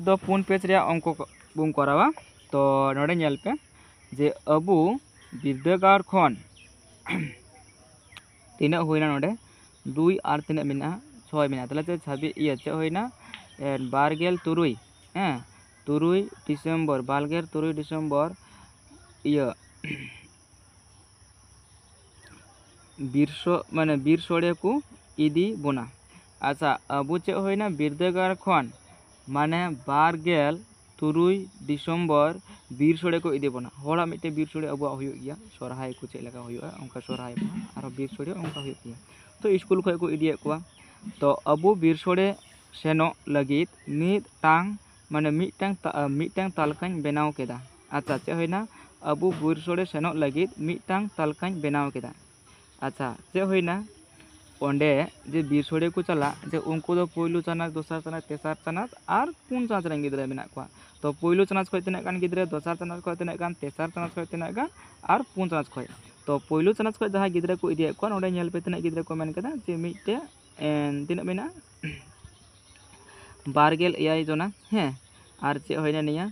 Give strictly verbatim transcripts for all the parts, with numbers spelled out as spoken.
ᱫᱚ ᱯᱩᱱ ᱯᱮᱡᱽ ᱨᱮᱭᱟᱜ ᱚᱝᱠᱚ ᱵᱚᱱ ᱠᱚᱨᱟᱣᱟ᱾ ᱛᱚ ᱱᱚᱰᱮ ᱧᱮᱞ ᱯᱮ ᱡᱮ ᱟᱵᱚ ᱵᱤᱨᱫᱟᱹᱜᱟᱲ ᱠᱷᱚᱱ ᱛᱤᱱᱟᱹᱜ ᱦᱩᱭᱱᱟ ᱱᱚᱰᱮ? ᱫᱩᱭ ᱟᱨ ᱛᱤᱱᱟᱹᱜ ᱢᱮᱱᱟᱜᱼᱟ? ᱪᱷᱚᱭ ᱢᱮᱱᱟᱜᱼᱟ᱾ ᱛᱟᱦᱚᱞᱮ ᱪᱮᱫ ᱪᱷᱟᱵᱤ ᱤᱭᱟᱹ ᱪᱮᱫ ᱦᱩᱭᱱᱟ? ᱮ, ᱵᱟᱨ ᱜᱮᱞ ᱛᱩᱨᱩᱭ, ᱦᱮᱸ, ᱛᱩᱨᱩᱭ ᱰᱤᱥᱮᱢᱵᱚᱨ, ᱵᱟᱨ ᱜᱮᱞ ᱛᱩᱨᱩᱭ ᱰᱤᱥᱮᱢᱵᱚᱨ ᱤᱭᱟᱹ ᱵᱤᱨ ᱥᱚ-, ᱢᱟᱱᱮ ᱵᱤᱨ ᱥᱳᱲᱮ ᱠᱚ ᱤᱫᱤ ᱵᱚᱱᱟ᱾ ᱟᱪᱪᱷᱟ, ᱟᱵᱚ ᱪᱮᱫ ᱦᱩᱭᱱᱟ? ᱵᱤᱨᱫᱟᱹᱜᱟᱲ ᱠᱷᱚᱱ ᱢᱟᱱᱮ ᱵᱟᱨ ᱜᱮᱞ ᱛᱩᱨᱩᱭ ᱰᱤᱥᱮᱢᱵᱚᱨ ᱵᱤᱨ ᱥᱳᱲᱮ ᱠᱚ ᱤᱫᱤ ᱵᱚᱱᱟ᱾ ᱦᱚᱲᱟᱜ ᱢᱤᱫᱴᱮᱱ ᱵᱤᱨ ᱥᱳᱲᱮ ᱟᱵᱚᱣᱟᱜ ᱦᱩᱭᱩᱜ ᱜᱮᱭᱟ, ᱥᱚᱨᱦᱟᱭ ᱠᱚ ᱪᱮᱫ ᱞᱮᱠᱟ ᱦᱩᱭᱩᱜᱼᱟ ᱚᱱᱠᱟ ᱥᱚᱨᱦᱟᱭ ᱢᱟᱦᱟ ᱟᱨᱦᱚᱸ ᱵᱤᱨ ᱥᱳᱲᱮ ᱚᱱᱠᱟ ᱦᱩᱭᱩᱜ ᱜᱮᱭᱟ᱾ ᱛᱚ ᱥᱠᱩᱞ ᱠᱷᱚᱱ ᱠᱚ ᱤᱫᱤᱭᱮᱫ ᱠᱚᱣᱟ᱾ ᱛᱚ ᱟᱵᱚ ᱵᱤᱨ ᱥᱳᱲᱮ ᱥᱮᱱᱚᱜ ᱞᱟᱹᱜᱤᱫ ᱢᱤᱫᱴᱟᱝ ᱢᱟᱱᱮ ᱢᱤᱫᱴᱟᱝ ᱛᱟ-, ᱢᱤᱫᱴᱟᱝ ᱛᱟᱞᱠᱟᱧ ᱵᱮᱱᱟᱣ ᱠᱮᱫᱟ᱾ ᱟᱪᱪᱷᱟ, ᱪᱮᱫ ᱦᱩᱭᱱᱟ? ᱟᱵᱚ ᱵᱤᱨ ᱥᱳᱲᱮ ᱥᱮᱱᱚᱜ ᱞᱟᱹᱜᱤᱫ ᱢᱤᱫᱴᱟᱝ ᱛᱟᱞᱠᱟᱧ ᱵᱮᱱᱟᱣ ᱠᱮᱫᱟ᱾ ᱟᱪᱪᱷᱟ, ᱪᱮᱫ ᱦᱩᱭᱱᱟ? ᱚᱸᱰᱮ ᱡᱮ ᱵᱤᱨ ᱥᱳᱲᱮ ᱠᱚ ᱪᱟᱞᱟᱜ, ᱡᱮ ᱩᱱᱠᱩ ᱫᱚ ᱯᱳᱭᱞᱳ ᱪᱟᱱᱟᱪ, ᱫᱚᱥᱟᱨ ᱪᱟᱱᱟᱪ, ᱛᱮᱥᱟᱨ ᱪᱟᱱᱟᱪ ᱟᱨ ᱯᱩᱱ ᱪᱟᱱᱟᱪ ᱨᱮᱱ ᱜᱤᱫᱽᱨᱟᱹ ᱢᱮᱱᱟᱜ ᱠᱚᱣᱟ᱾ ᱛᱚ ᱯᱳᱭᱞᱳ ᱪᱟᱱᱟᱪ ᱠᱷᱚᱱ ᱛᱤᱱᱟᱹᱜ ᱜᱟᱱ ᱜᱤᱫᱽᱨᱟᱹ, ᱫᱚᱥᱟᱨ ᱪᱟᱱᱟᱪ ᱠᱷᱚᱱ ᱛᱤᱱᱟᱹᱜ ᱜᱟᱱ, ᱛᱮᱥᱟᱨ ᱪᱟᱱᱟᱪ ᱠᱷᱚᱱ ᱛᱤᱱᱟᱹᱜ ᱜᱟᱱ ᱟᱨ ᱯᱩᱱ ᱪᱟᱱᱟᱪ ᱠᱷᱚᱱ᱾ ᱛᱚ ᱯᱳᱭᱞᱳ ᱪᱟᱱᱟᱪ ᱠᱷᱚᱱ ᱡᱟᱦᱟᱸᱭ ᱜᱤᱫᱽᱨᱟᱹ ᱠᱚ ᱤᱫᱤᱭᱮᱫ ᱠᱚᱣᱟ, ᱱᱚᱰᱮ ᱧᱮᱞ ᱯᱮ ᱛᱤᱱᱟᱹᱜ ᱜᱤᱫᱽᱨᱟᱹ ᱠᱚ ᱢᱮᱱ ᱠᱮᱫᱟ ᱡᱮ ᱢᱤᱫᱴᱮᱡ, ᱮᱸ, ᱛᱤᱱᱟᱹᱜ ᱢᱮᱱᱟᱜᱼᱟ? ᱵᱟᱨ ᱜᱮᱞ ᱮᱭᱟᱭ ᱡᱚᱱᱟ, ᱦᱮᱸ᱾ ᱟᱨ ᱪᱮᱫ ᱦᱩᱭᱱᱟ ᱱᱤᱭᱟᱹ?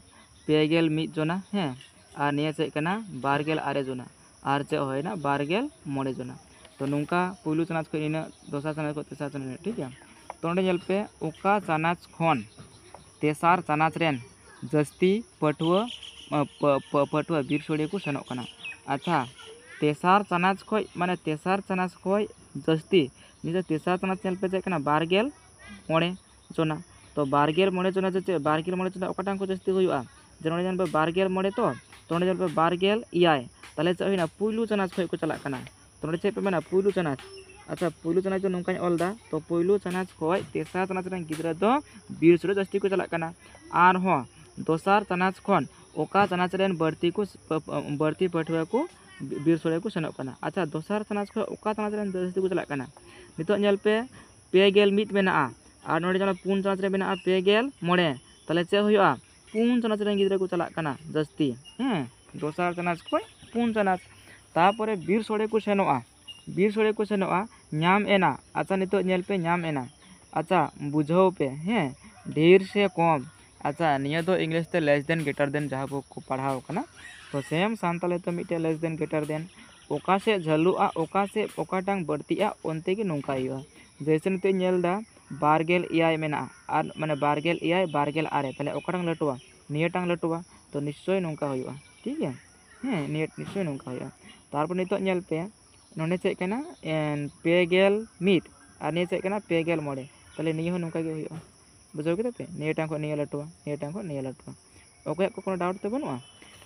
ᱯᱮ ᱜᱮᱞ ᱢᱤᱫ ᱡᱚᱱᱟ, ᱦᱮᱸ᱾ ᱟᱨ ᱱᱤᱭᱟᱹ ᱪᱮᱫ ᱠᱟᱱᱟ? ᱵᱟᱨ ᱜᱮᱞ ᱟᱨᱮ ᱡᱚᱱᱟ᱾ ᱟᱨ ᱪᱮᱫ ᱦᱩᱭᱱᱟ? ᱵᱟᱨ ᱜᱮᱞ ᱢᱚᱬᱮ ᱡᱚᱱᱟ᱾ ᱛᱚ ᱱᱚᱝᱠᱟ ᱯᱩᱭᱞᱩ ᱪᱟᱱᱟᱪ ᱠᱷᱚᱱ ᱱᱤᱱᱟᱹᱜ, ᱫᱚᱥᱟᱨ ᱪᱟᱱᱟᱪ ᱠᱷᱚᱱ ᱛᱮᱥᱟᱨ ᱪᱟᱱᱟᱪ ᱱᱤᱱᱟᱹᱜ, ᱴᱷᱤᱠ ᱜᱮᱭᱟ᱾ ᱛᱚ ᱱᱚᱰᱮ ᱧᱮᱞ ᱯᱮ, ᱚᱠᱟ ᱪᱟᱱᱟᱪ ᱠᱷᱚᱱ ᱛᱮᱥᱟᱨ ᱪᱟᱱᱟᱪ ᱨᱮᱱ ᱡᱟᱹᱥᱛᱤ ᱯᱟᱹᱴᱷᱩᱣᱟᱹ, ᱯᱟᱹ-, ᱯᱟᱹ-, ᱯᱟᱹᱴᱷᱩᱣᱟᱹ ᱵᱤᱨ ᱥᱳᱲᱮ ᱠᱚ ᱥᱮᱱᱚᱜ ᱠᱟᱱᱟ? ᱟᱪᱪᱷᱟ, ᱛᱮᱥᱟᱨ ᱪᱟᱱᱟᱪ ᱠᱷᱚᱱ, ᱢᱟᱱᱮ ᱛᱮᱥᱟᱨ ᱪᱟᱱᱟᱪ ᱠᱷᱚᱱ ᱡᱟᱹᱥᱛᱤ, ᱱᱤᱭᱟᱹ ᱛᱮᱥᱟᱨ ᱪᱟᱱᱟᱪ ᱧᱮᱞ ᱯᱮ ᱪᱮᱫ ᱠᱟᱱᱟ? ᱵᱟᱨ ᱜᱮᱞ ᱢᱚᱬᱮ ᱡᱚᱱᱟ᱾ ᱛᱚ ᱵᱟᱨ ᱜᱮᱞ ᱢᱚᱬᱮ ᱡᱚᱱᱟ ᱫᱚ ᱪᱮᱫ, ᱵᱟᱨ ᱜᱮᱞ ᱢᱚᱬᱮ ᱡᱚᱱᱟ ᱚᱠᱟᱴᱟᱝ ᱠᱚ ᱡᱟᱹᱥᱛᱤ ᱦᱩᱭᱩᱜᱼᱟ? ᱡᱮ ᱱᱚᱰᱮ ᱧᱮᱞ ᱯᱮ ᱵᱟᱨ ᱜᱮᱞ ᱢᱚᱬᱮ ᱛᱚ, ᱛᱚ ᱱᱚᱰᱮ ᱧᱮᱞ ᱯᱮ ᱵᱟᱨ ᱜᱮᱞ ᱮᱭᱟᱭ᱾ ᱛᱟᱦᱚᱞᱮ ᱪᱮᱫ ᱦᱩᱭᱱᱟ? ᱯᱩᱭᱞᱩ ᱪᱟᱱᱟᱪ ᱠᱷᱚᱱ ᱠᱚ ᱪᱟᱞᱟᱜ ᱠᱟᱱᱟ᱾ ᱛᱚ ᱱᱚᱰᱮ ᱪᱮᱫ ᱯᱮ ᱢᱮᱱᱟ? ᱯᱩᱭᱞᱩ ᱪᱟᱱᱟᱪ᱾ ᱟᱪᱪᱷᱟ, ᱯᱩᱭᱞᱩ ᱪᱟᱱᱟᱪ ᱫᱚ ᱱᱚᱝᱠᱟᱧ ᱚᱞ ᱮᱫᱟ, ᱛᱚ ᱯᱩᱭᱞᱩ ᱪᱟᱱᱟᱪ ᱠᱷᱚᱱ ᱛᱮᱥᱟᱨ ᱪᱟᱱᱟᱪ ᱨᱮᱱ ᱜᱤᱫᱽᱨᱟᱹ ᱫᱚ ᱵᱤᱨ ᱥᱳᱲᱮ ᱡᱟᱹᱥᱛᱤ ᱠᱚ ᱪᱟᱞᱟᱜ ᱠᱟᱱᱟ᱾ ᱟᱨᱦᱚᱸ ᱫᱚᱥᱟᱨ ᱪᱟᱱᱟᱪ ᱠᱷᱚᱱ ᱚᱠᱟ ᱪᱟᱱᱟᱪ ᱨᱮᱱ ᱵᱟᱹᱲᱛᱤ ᱠᱚ, ᱵᱟᱹᱲᱛᱤ ᱯᱟᱹᱴᱷᱩᱣᱟᱹ ᱠᱚ ᱵᱤᱨ ᱥᱳᱲᱮ ᱠᱚ ᱥᱮᱱᱚᱜ ᱠᱟᱱᱟ? ᱟᱪᱪᱷᱟ, ᱫᱚᱥᱟᱨ ᱪᱟᱱᱟᱪ ᱠᱷᱚᱱ ᱚᱠᱟ ᱪᱟᱱᱟᱪ ᱨᱮᱱ ᱡᱟᱹᱥᱛᱤ ᱠᱚ ᱪᱟᱞᱟᱜ ᱠᱟᱱᱟ? ᱱᱤᱛᱚᱜ ᱧᱮᱞ ᱯᱮ, ᱯᱮ ᱜᱮᱞ ᱢᱤᱫ ᱢᱮᱱᱟᱜᱼᱟ, ᱟᱨ ᱱᱚᱰᱮ ᱡᱮᱱᱚ ᱯᱩᱱ ᱪᱟᱱᱟᱪ ᱨᱮ ᱢᱮᱱᱟᱜᱼᱟ ᱯᱮ ᱜᱮᱞ ᱢᱚᱬᱮ᱾ ᱛᱟᱦᱚᱞᱮ ᱪᱮᱫ ᱦᱩᱭᱩᱜᱼᱟ? ᱯᱩᱱ ᱪᱟᱱᱟᱪ ᱨᱮᱱ ᱜᱤᱫᱽᱨᱟᱹ ᱠᱚ ᱪᱟᱞᱟᱜ ᱠᱟᱱᱟ ᱡᱟᱹᱥᱛᱤ, ᱦᱮᱸ, ᱫᱚᱥᱟᱨ ᱪᱟᱱᱟᱪ ᱠᱷᱚᱱ ᱯᱩᱱ ᱪᱟᱱᱟᱪ᱾ ᱛᱟᱯᱚᱨᱮ ᱵᱤᱨ ᱥᱳᱲᱮ ᱠᱚ ᱥᱮᱱᱚᱜᱼᱟ, ᱵᱤᱨ ᱥᱳᱲᱮ ᱠᱚ ᱥᱮᱱᱚᱜᱼᱟ, ᱧᱟᱢ ᱮᱱᱟ᱾ ᱟᱪᱪᱷᱟ, ᱱᱤᱛᱚᱜ ᱧᱮᱞ ᱯᱮ, ᱧᱟᱢ ᱮᱱᱟ᱾ ᱟᱪᱪᱷᱟ, ᱵᱩᱡᱷᱟᱹᱣ ᱯᱮ, ᱦᱮᱸ, ᱰᱷᱮᱨ ᱥᱮ ᱠᱚᱢ? ᱟᱪᱪᱷᱟ, ᱱᱤᱭᱟᱹ ᱫᱚ ᱤᱝᱞᱤᱥ ᱛᱮ less than greater than ᱡᱟᱦᱟᱸ ᱵᱚ ᱠᱚ ᱯᱟᱲᱦᱟᱣ ᱠᱟᱱᱟ, ᱛᱚ ᱥᱮᱢ ᱥᱟᱱᱛᱟᱲᱤ ᱛᱮ ᱢᱤᱫᱴᱮᱡ less than greater than, ᱚᱠᱟ ᱥᱮᱫ ᱡᱷᱟᱹᱞᱩᱜᱼᱟ, ᱚᱠᱟ ᱥᱮᱫ ᱚᱠᱟᱴᱟᱝ ᱵᱟᱹᱲᱛᱤᱜᱼᱟ, ᱚᱱᱛᱮ ᱜᱮ ᱱᱚᱝᱠᱟ ᱦᱩᱭᱩᱜᱼᱟ᱾ ᱡᱮᱭᱥᱮ ᱱᱤᱛᱚᱜ ᱤᱧ ᱧᱮᱞ ᱮᱫᱟ ᱵᱟᱨ ᱜᱮᱞ ᱮᱭᱟᱭ ᱢᱮᱱᱟᱜᱼᱟ, ᱟᱨ ᱢᱟᱱᱮ ᱵᱟᱨ ᱜᱮᱞ ᱮᱭᱟᱭ, ᱵᱟᱨ ᱜᱮᱞ ᱟᱨᱮ, ᱛᱟᱦᱚᱞᱮ ᱚᱠᱟᱴᱟᱝ ᱞᱟᱹᱴᱩᱣᱟ? ᱱᱤᱭᱟᱹᱴᱟᱝ ᱞᱟᱹᱴᱩᱣᱟ᱾ ᱛᱚ ᱱᱤᱥᱪᱳᱭ ᱱᱚᱝᱠᱟ ᱦᱩᱭᱩᱜᱼᱟ, ᱴᱷᱤᱠ ᱜᱮᱭᱟ? ᱦᱮᱸ, ᱱᱤᱭᱟᱹ ᱱᱤᱥᱪᱳᱭ ᱱᱚᱝᱠᱟ ᱦᱩᱭᱩᱜᱼᱟ᱾ ᱛᱟᱨᱯᱚᱨ ᱱᱤᱛᱚᱜ ᱧᱮᱞ ᱯᱮ, ᱱᱚᱰᱮ ᱪᱮᱫ ᱠᱟᱱᱟ? ᱮᱱ, ᱯᱮ ᱜᱮᱞ ᱢᱤᱫ, ᱟᱨ ᱱᱤᱭᱟᱹ ᱪᱮᱫ ᱠᱟᱱᱟ? ᱯᱮ ᱜᱮᱞ ᱢᱚᱬᱮ᱾ ᱛᱟᱦᱚᱞᱮ ᱱᱤᱭᱟᱹ ᱦᱚᱸ ᱱᱚᱝᱠᱟ ᱜᱮ ᱦᱩᱭᱩᱜᱼᱟ᱾ ᱵᱩᱡᱷᱟᱹᱣ ᱠᱮᱫᱟ ᱯᱮ? ᱱᱤᱭᱟᱹᱴᱟᱝ ᱠᱷᱚᱱ ᱱᱤᱭᱟᱹ ᱞᱟᱹᱴᱩᱣᱟ, ᱱᱤᱭᱟᱹᱴᱟᱝ ᱠᱷᱚᱱ ᱱᱤᱭᱟᱹ ᱞᱟᱹᱴᱩᱣᱟ᱾ ᱚᱠᱚᱭᱟᱜ ᱠᱚ ᱠᱳᱱᱳ ᱰᱟᱣᱩᱴ ᱛᱚ ᱵᱟᱹᱱᱩᱜᱼᱟ?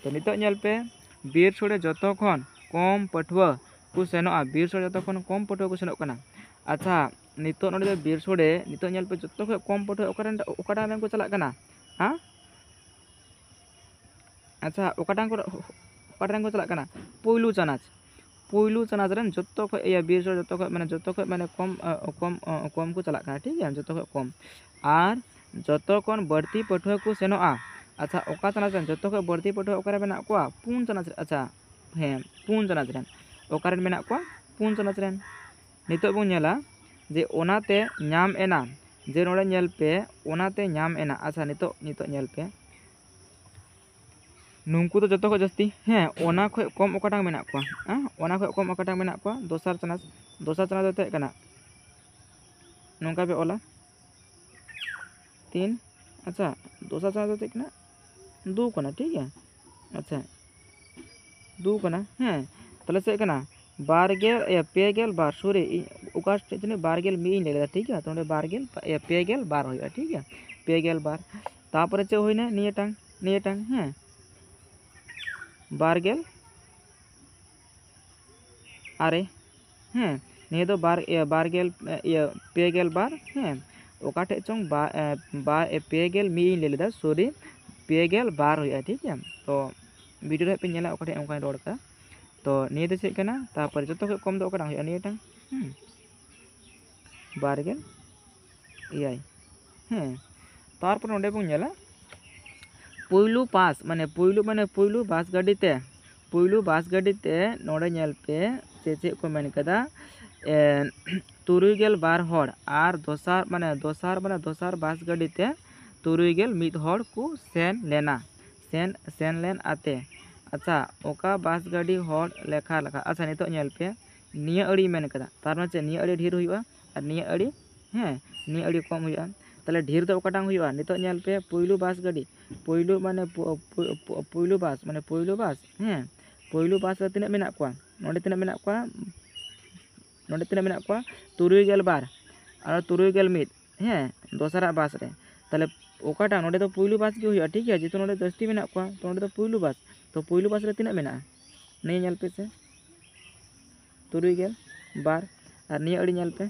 ᱛᱚ ᱱᱤᱛᱚᱜ ᱧᱮᱞ ᱯᱮ, ᱵᱤᱨ ᱥᱳᱲᱮ ᱡᱚᱛᱚ ᱠᱷᱚᱱ ᱠᱚᱢ ᱯᱟᱹᱴᱷᱩᱣᱟᱹ ᱠᱚ ᱥᱮᱱᱚᱜᱼᱟ, ᱵᱤᱨ ᱥᱳᱲᱮ ᱡᱚᱛᱚ ᱠᱷᱚᱱ ᱠᱚᱢ ᱯᱟᱹᱴᱷᱩᱣᱟᱹ ᱠᱚ ᱥᱮᱱᱚᱜ ᱠᱟᱱᱟ᱾ ᱟᱪᱪᱷᱟ, ᱱᱤᱛᱚᱜ ᱱᱚᱰᱮ ᱫᱚ ᱵᱤᱨ ᱥᱳᱲᱮ, ᱱᱤᱛᱚᱜ ᱧᱮᱞ ᱯᱮ ᱡᱚᱛᱚ ᱠᱷᱚᱱ ᱠᱚᱢ ᱯᱟᱹᱴᱷᱩᱣᱟᱹ ᱚᱠᱟᱨᱮᱱ, ᱚᱠᱟᱴᱟᱜ ᱨᱮᱱ ᱠᱚ ᱪᱟᱞᱟᱜ ᱠᱟᱱᱟ? ᱦᱮᱸ? ᱟᱪᱪᱷᱟ, ᱚᱠᱟᱴᱟᱝ ᱠᱚ, ᱚᱠᱟᱴᱟᱝ ᱠᱚ ᱪᱟᱞᱟᱜ ᱠᱟᱱᱟ? ᱯᱩᱭᱞᱩ ᱪᱟᱱᱟᱪ, ᱯᱩᱭᱞᱩ ᱪᱟᱱᱟᱪ ᱨᱮᱱ ᱡᱚᱛᱚ ᱠᱷᱚᱡ, ᱤᱭᱟᱹ, ᱵᱤᱨ ᱥᱳᱲᱮ ᱡᱚᱛᱚ ᱠᱷᱚᱡ, ᱢᱟᱱᱮ, ᱡᱚᱛᱚ ᱠᱷᱚᱡ, ᱢᱟᱱᱮ, ᱠᱚᱢ, ᱟ, ᱠᱚᱢ, ᱟ, ᱠᱚᱢ ᱠᱚ ᱪᱟᱞᱟᱜ ᱠᱟᱱᱟ, ᱴᱷᱤᱠ ᱜᱮᱭᱟ, ᱡᱚᱛᱚ ᱠᱷᱚᱡ ᱠᱚᱢ᱾ ᱟᱨ ᱡᱚᱛᱚ ᱠᱷᱚᱱ ᱵᱟᱹᱲᱛᱤ ᱯᱟᱹᱴᱷᱩᱣᱟᱹ ᱠᱚ ᱥᱮᱱᱚᱜᱼᱟ᱾ ᱟᱪᱪᱷᱟ, ᱚᱠᱟ ᱪᱟᱱᱟᱪ ᱨᱮᱱ ᱡᱚᱛᱚ ᱠᱷᱚᱡ ᱵᱟᱹᱲᱛᱤ ᱯᱟᱹᱴᱷᱩᱣᱟᱹ ᱚᱠᱟᱨᱮ ᱢᱮᱱᱟᱜ ᱠᱚᱣᱟ? ᱯᱩᱱ ᱪᱟᱱᱟᱪ ᱨᱮ, ᱟᱪᱪᱷᱟ, ᱦᱮᱸ, ᱯᱩᱱ ᱪᱟᱱᱟᱪ ᱨᱮᱱ᱾ ᱚᱠᱟᱨᱮᱱ ᱢᱮᱱᱟᱜ ᱠᱚᱣᱟ? ᱯᱩᱱ ᱪᱟᱱᱟᱪ ᱨᱮᱱ᱾ ᱱᱤᱛᱚᱜ ᱵᱚᱱ ᱧᱮᱞᱟ ᱡᱮ ᱚᱱᱟᱛᱮ ᱧᱟᱢ ᱮᱱᱟ, ᱡᱮ ᱱᱚᱰᱮ ᱧᱮᱞ ᱯᱮ, ᱚᱱᱟᱛᱮ ᱧᱟᱢ ᱮᱱᱟ᱾ ᱟᱪᱪᱷᱟ, ᱱᱤᱛᱚᱜ, ᱱᱤᱛᱚᱜ ᱧᱮᱞ ᱯᱮ, ᱱᱩᱠᱩ ᱫᱚ ᱡᱚᱛᱚ ᱠᱷᱚᱡ ᱡᱟᱹᱥᱛᱤ, ᱦᱮᱸ, ᱚᱱᱟ ᱠᱷᱚᱡ ᱠᱚᱢ ᱚᱠᱟᱴᱟᱝ ᱢᱮᱱᱟᱜ ᱠᱚᱣᱟ? ᱦᱮᱸ, ᱚᱱᱟ ᱠᱷᱚᱡ ᱠᱚᱢ ᱚᱠᱟᱴᱟᱝ ᱢᱮᱱᱟᱜ ᱠᱚᱣᱟ? ᱫᱚᱥᱟᱨ ᱪᱟᱱᱟᱪ, ᱫᱚᱥᱟᱨ ᱪᱟᱱᱟᱪ ᱫᱚ ᱪᱮᱫ ᱠᱟᱱᱟ? ᱱᱚᱝᱠᱟ ᱯᱮ ᱚᱞᱟ, ᱛᱤᱱ, ᱟᱪᱪᱷᱟ, ᱫᱚᱥᱟᱨ ᱪᱟᱱᱟᱪ ᱫᱚ ᱪᱮᱫ ᱠᱟᱱᱟ? ᱫᱩ ᱠᱟᱱᱟ, ᱴᱷᱤᱠ ᱜᱮᱭᱟ? ᱟᱪᱪᱷᱟ, ᱫᱩ ᱠᱟᱱᱟ, ᱦᱮᱸ, ᱛᱟᱦᱚᱞᱮ ᱪᱮᱫ ᱠᱟᱱᱟ? ᱵᱟᱨ ᱜᱮᱞ, ᱤᱭᱟᱹ, ᱯᱮ ᱜᱮᱞ ᱵᱟᱨ, ᱥᱚᱨᱤ, ᱤᱧ ᱚᱠᱟ ᱪᱮᱫ ᱡᱟᱹᱱᱤᱡ ᱵᱟᱨ ᱜᱮᱞ ᱢᱤᱫ ᱤᱧ ᱞᱟᱹᱭ ᱞᱮᱫᱟ, ᱴᱷᱤᱠ ᱜᱮᱭᱟ? ᱛᱚ ᱱᱚᱰᱮ ᱵᱟᱨ ᱜᱮᱞ, ᱤᱭᱟᱹ, ᱯᱮ ᱜᱮᱞ ᱵᱟᱨ ᱦᱩᱭᱩᱜᱼᱟ, ᱴᱷᱤᱠ ᱜᱮᱭᱟ? ᱯᱮ ᱜᱮᱞ ᱵᱟᱨ᱾ ᱛᱟᱯᱚᱨᱮ ᱪᱮᱫ ᱦᱩᱭᱱᱟ? ᱱᱤᱭᱟᱹᱴᱟᱝ, ᱱᱤᱭᱟᱹᱴᱟᱝ, ᱦᱮᱸ, ᱵᱟᱨ ᱜᱮᱞ ᱟᱨᱮ, ᱦᱮᱸ, ᱱᱤᱭᱟᱹ ᱫᱚ ᱵᱟᱨ, ᱤᱭᱟᱹ, ᱵᱟᱨ ᱜᱮᱞ, ᱤᱭᱟᱹ, ᱯᱮ ᱜᱮᱞ ᱵᱟᱨ, ᱦᱮᱸ, ᱚᱠᱟ ᱴᱷᱮᱡ ᱪᱚᱝ ᱵᱟ-, ᱮ, ᱵᱟ-, ᱮ, ᱯᱮ ᱜᱮᱞ ᱢᱤᱫ ᱤᱧ ᱞᱟᱹᱭ ᱞᱮᱫᱟ, ᱥᱚᱨᱤ, ᱯᱮ ᱜᱮᱞ ᱵᱟᱨ ᱦᱩᱭᱩᱜᱼᱟ, ᱴᱷᱤᱠ ᱜᱮᱭᱟ? ᱛᱚ ᱵᱷᱤᱰᱤᱭᱳ ᱨᱮ ᱦᱟᱸᱜ ᱯᱮ ᱧᱮᱞᱟ ᱚᱠᱟ ᱴᱷᱮᱡ ᱚᱱᱠᱟᱧ ᱨᱚᱲ ᱠᱟᱜᱼᱟ᱾ ᱛᱚ ᱱᱤᱭᱟᱹ ᱫᱚ ᱪᱮᱫ ᱠᱟᱱᱟ? ᱛᱟᱨᱯᱚᱨᱮ ᱡᱚᱛᱚ ᱠᱷᱚᱡ ᱠᱚᱢ ᱫᱚ ᱚᱠᱟᱴᱟᱝ ᱦᱩᱭᱩᱜᱼᱟ? ᱱᱤᱭᱟᱹᱴᱟᱝ, ᱦᱮᱸ, ᱵᱟᱨ ᱜᱮᱞ ᱮᱭᱟᱭ᱾ ᱦᱮᱸ, ᱛᱟᱨᱯᱚᱨ ᱱᱚᱰᱮ ᱵᱚᱱ ᱧᱮᱞᱟ ᱯᱩᱭᱞᱩ ᱯᱟᱥ, ᱢᱟᱱᱮ ᱯᱩᱭᱞᱩ, ᱢᱟᱱᱮ ᱯᱩᱭᱞᱩ ᱵᱟᱥ ᱜᱟᱹᱰᱤ ᱛᱮ, ᱯᱩᱭᱞᱩ ᱵᱟᱥ ᱜᱟᱹᱰᱤ ᱛᱮ ᱱᱚᱰᱮ ᱧᱮᱞ ᱯᱮ ᱪᱮᱫ ᱪᱮᱫ ᱠᱚ ᱢᱮᱱ ᱠᱟᱫᱟ, ᱮ, ᱛᱩᱨᱩᱭ ᱜᱮᱞ ᱵᱟᱨ ᱦᱚᱲ, ᱟᱨ ᱫᱚᱥᱟᱨ, ᱢᱟᱱᱮ ᱫᱚᱥᱟᱨ, ᱢᱟᱱᱮ ᱫᱚᱥᱟᱨ ᱵᱟᱥ ᱜᱟᱹᱰᱤ ᱛᱮ ᱛᱩᱨᱩᱭ ᱜᱮᱞ ᱢᱤᱫ ᱦᱚᱲ ᱠᱚ ᱥᱮᱱ ᱞᱮᱱᱟ, ᱥᱮᱱ ᱥᱮᱱ ᱞᱮᱱ ᱟᱛᱮ᱾ ᱟᱪᱪᱷᱟ, ᱚᱠᱟ ᱵᱟᱥ ᱜᱟᱹᱰᱤ ᱦᱚᱲ ᱞᱮᱠᱷᱟ ᱞᱮᱠᱷᱟ? ᱟᱪᱪᱷᱟ, ᱱᱤᱛᱚᱜ ᱧᱮᱞ ᱯᱮ, ᱱᱤᱭᱟᱹ ᱟᱹᱲᱤ ᱢᱮᱱ ᱠᱟᱫᱟ, ᱛᱟᱨ ᱢᱟᱱᱮ ᱪᱮᱫ? ᱱᱤᱭᱟᱹ ᱟᱹᱲᱤ ᱰᱷᱮᱨ ᱦᱩᱭᱩᱜᱼᱟ ᱟᱨ ᱱᱤᱭᱟᱹ ᱟᱹᱲᱤ, ᱦᱮᱸ, ᱱᱤᱭᱟᱹ ᱟᱹᱲᱤ ᱠᱚᱢ ᱦᱩᱭᱩᱜᱼᱟ᱾ ᱛᱟᱦᱚᱞᱮ ᱰᱷᱮᱨ ᱫᱚ ᱚᱠᱟᱴᱟᱝ ᱦᱩᱭᱩᱜᱼᱟ? ᱱᱤᱛᱚᱜ ᱧᱮᱞ ᱯᱮ, ᱯᱩᱭᱞᱩ ᱵᱟᱥ ᱜᱟᱹᱰᱤ, ᱯᱩᱭᱞᱩ ᱢᱟᱱᱮ ᱯᱩ- ᱯᱩ- ᱯᱩ- ᱯᱩᱭᱞᱩ ᱵᱟᱥ, ᱢᱟᱱᱮ ᱯᱩᱭᱞᱩ ᱵᱟᱥ, ᱦᱮᱸ, ᱯᱩᱭᱞᱩ ᱵᱟᱥ ᱨᱮ ᱛᱤᱱᱟᱹᱜ ᱢᱮᱱᱟᱜ ᱠᱚᱣᱟ? ᱱᱚᱰᱮ ᱛᱤᱱᱟᱹᱜ ᱢᱮᱱᱟᱜ ᱠᱚᱣᱟ? ᱱᱚᱰᱮ ᱛᱤᱱᱟᱹᱜ ᱢᱮᱱᱟᱜ ᱠᱚᱣᱟ? ᱛᱩᱨᱩᱭ ᱜᱮᱞ ᱵᱟᱨ ᱟᱨ ᱛᱩᱨᱩᱭ ᱜᱮᱞ ᱢᱤᱫ, ᱦᱮᱸ, ᱫᱚᱥᱟᱨᱟᱜ ᱵᱟᱥ ᱨᱮ᱾ ᱛᱟᱦᱚᱞᱮ ᱚᱠᱟᱴᱟᱜ? ᱱᱚᱰᱮ ᱫᱚ ᱯᱩᱭᱞᱩ ᱵᱟᱥ ᱜᱮ ᱦᱩᱭᱩᱜᱼᱟ, ᱴᱷᱤᱠ ᱜᱮᱭᱟ, ᱡᱮᱦᱮᱛᱩ ᱱᱚᱰᱮ ᱡᱟᱹᱥᱛᱤ ᱢᱮᱱᱟᱜ ᱠᱚᱣᱟ, ᱛᱚ ᱱᱚᱰᱮ ᱫᱚ ᱯᱩᱭᱞᱩ ᱵᱟᱥ᱾ ᱛᱚ ᱯᱩᱭᱞᱩ ᱵᱟᱥ ᱨᱮ ᱛᱤᱱᱟᱹᱜ ᱢᱮᱱᱟᱜᱼᱟ? ᱱᱤᱭᱟᱹ ᱧᱮᱞ ᱯᱮ ᱥᱮ, ᱛᱩᱨᱩᱭ ᱜᱮᱞ ᱵᱟᱨ, ᱟᱨ ᱱᱤᱭᱟᱹ ᱟᱹᱲᱤ ᱧᱮᱞ ᱯᱮ,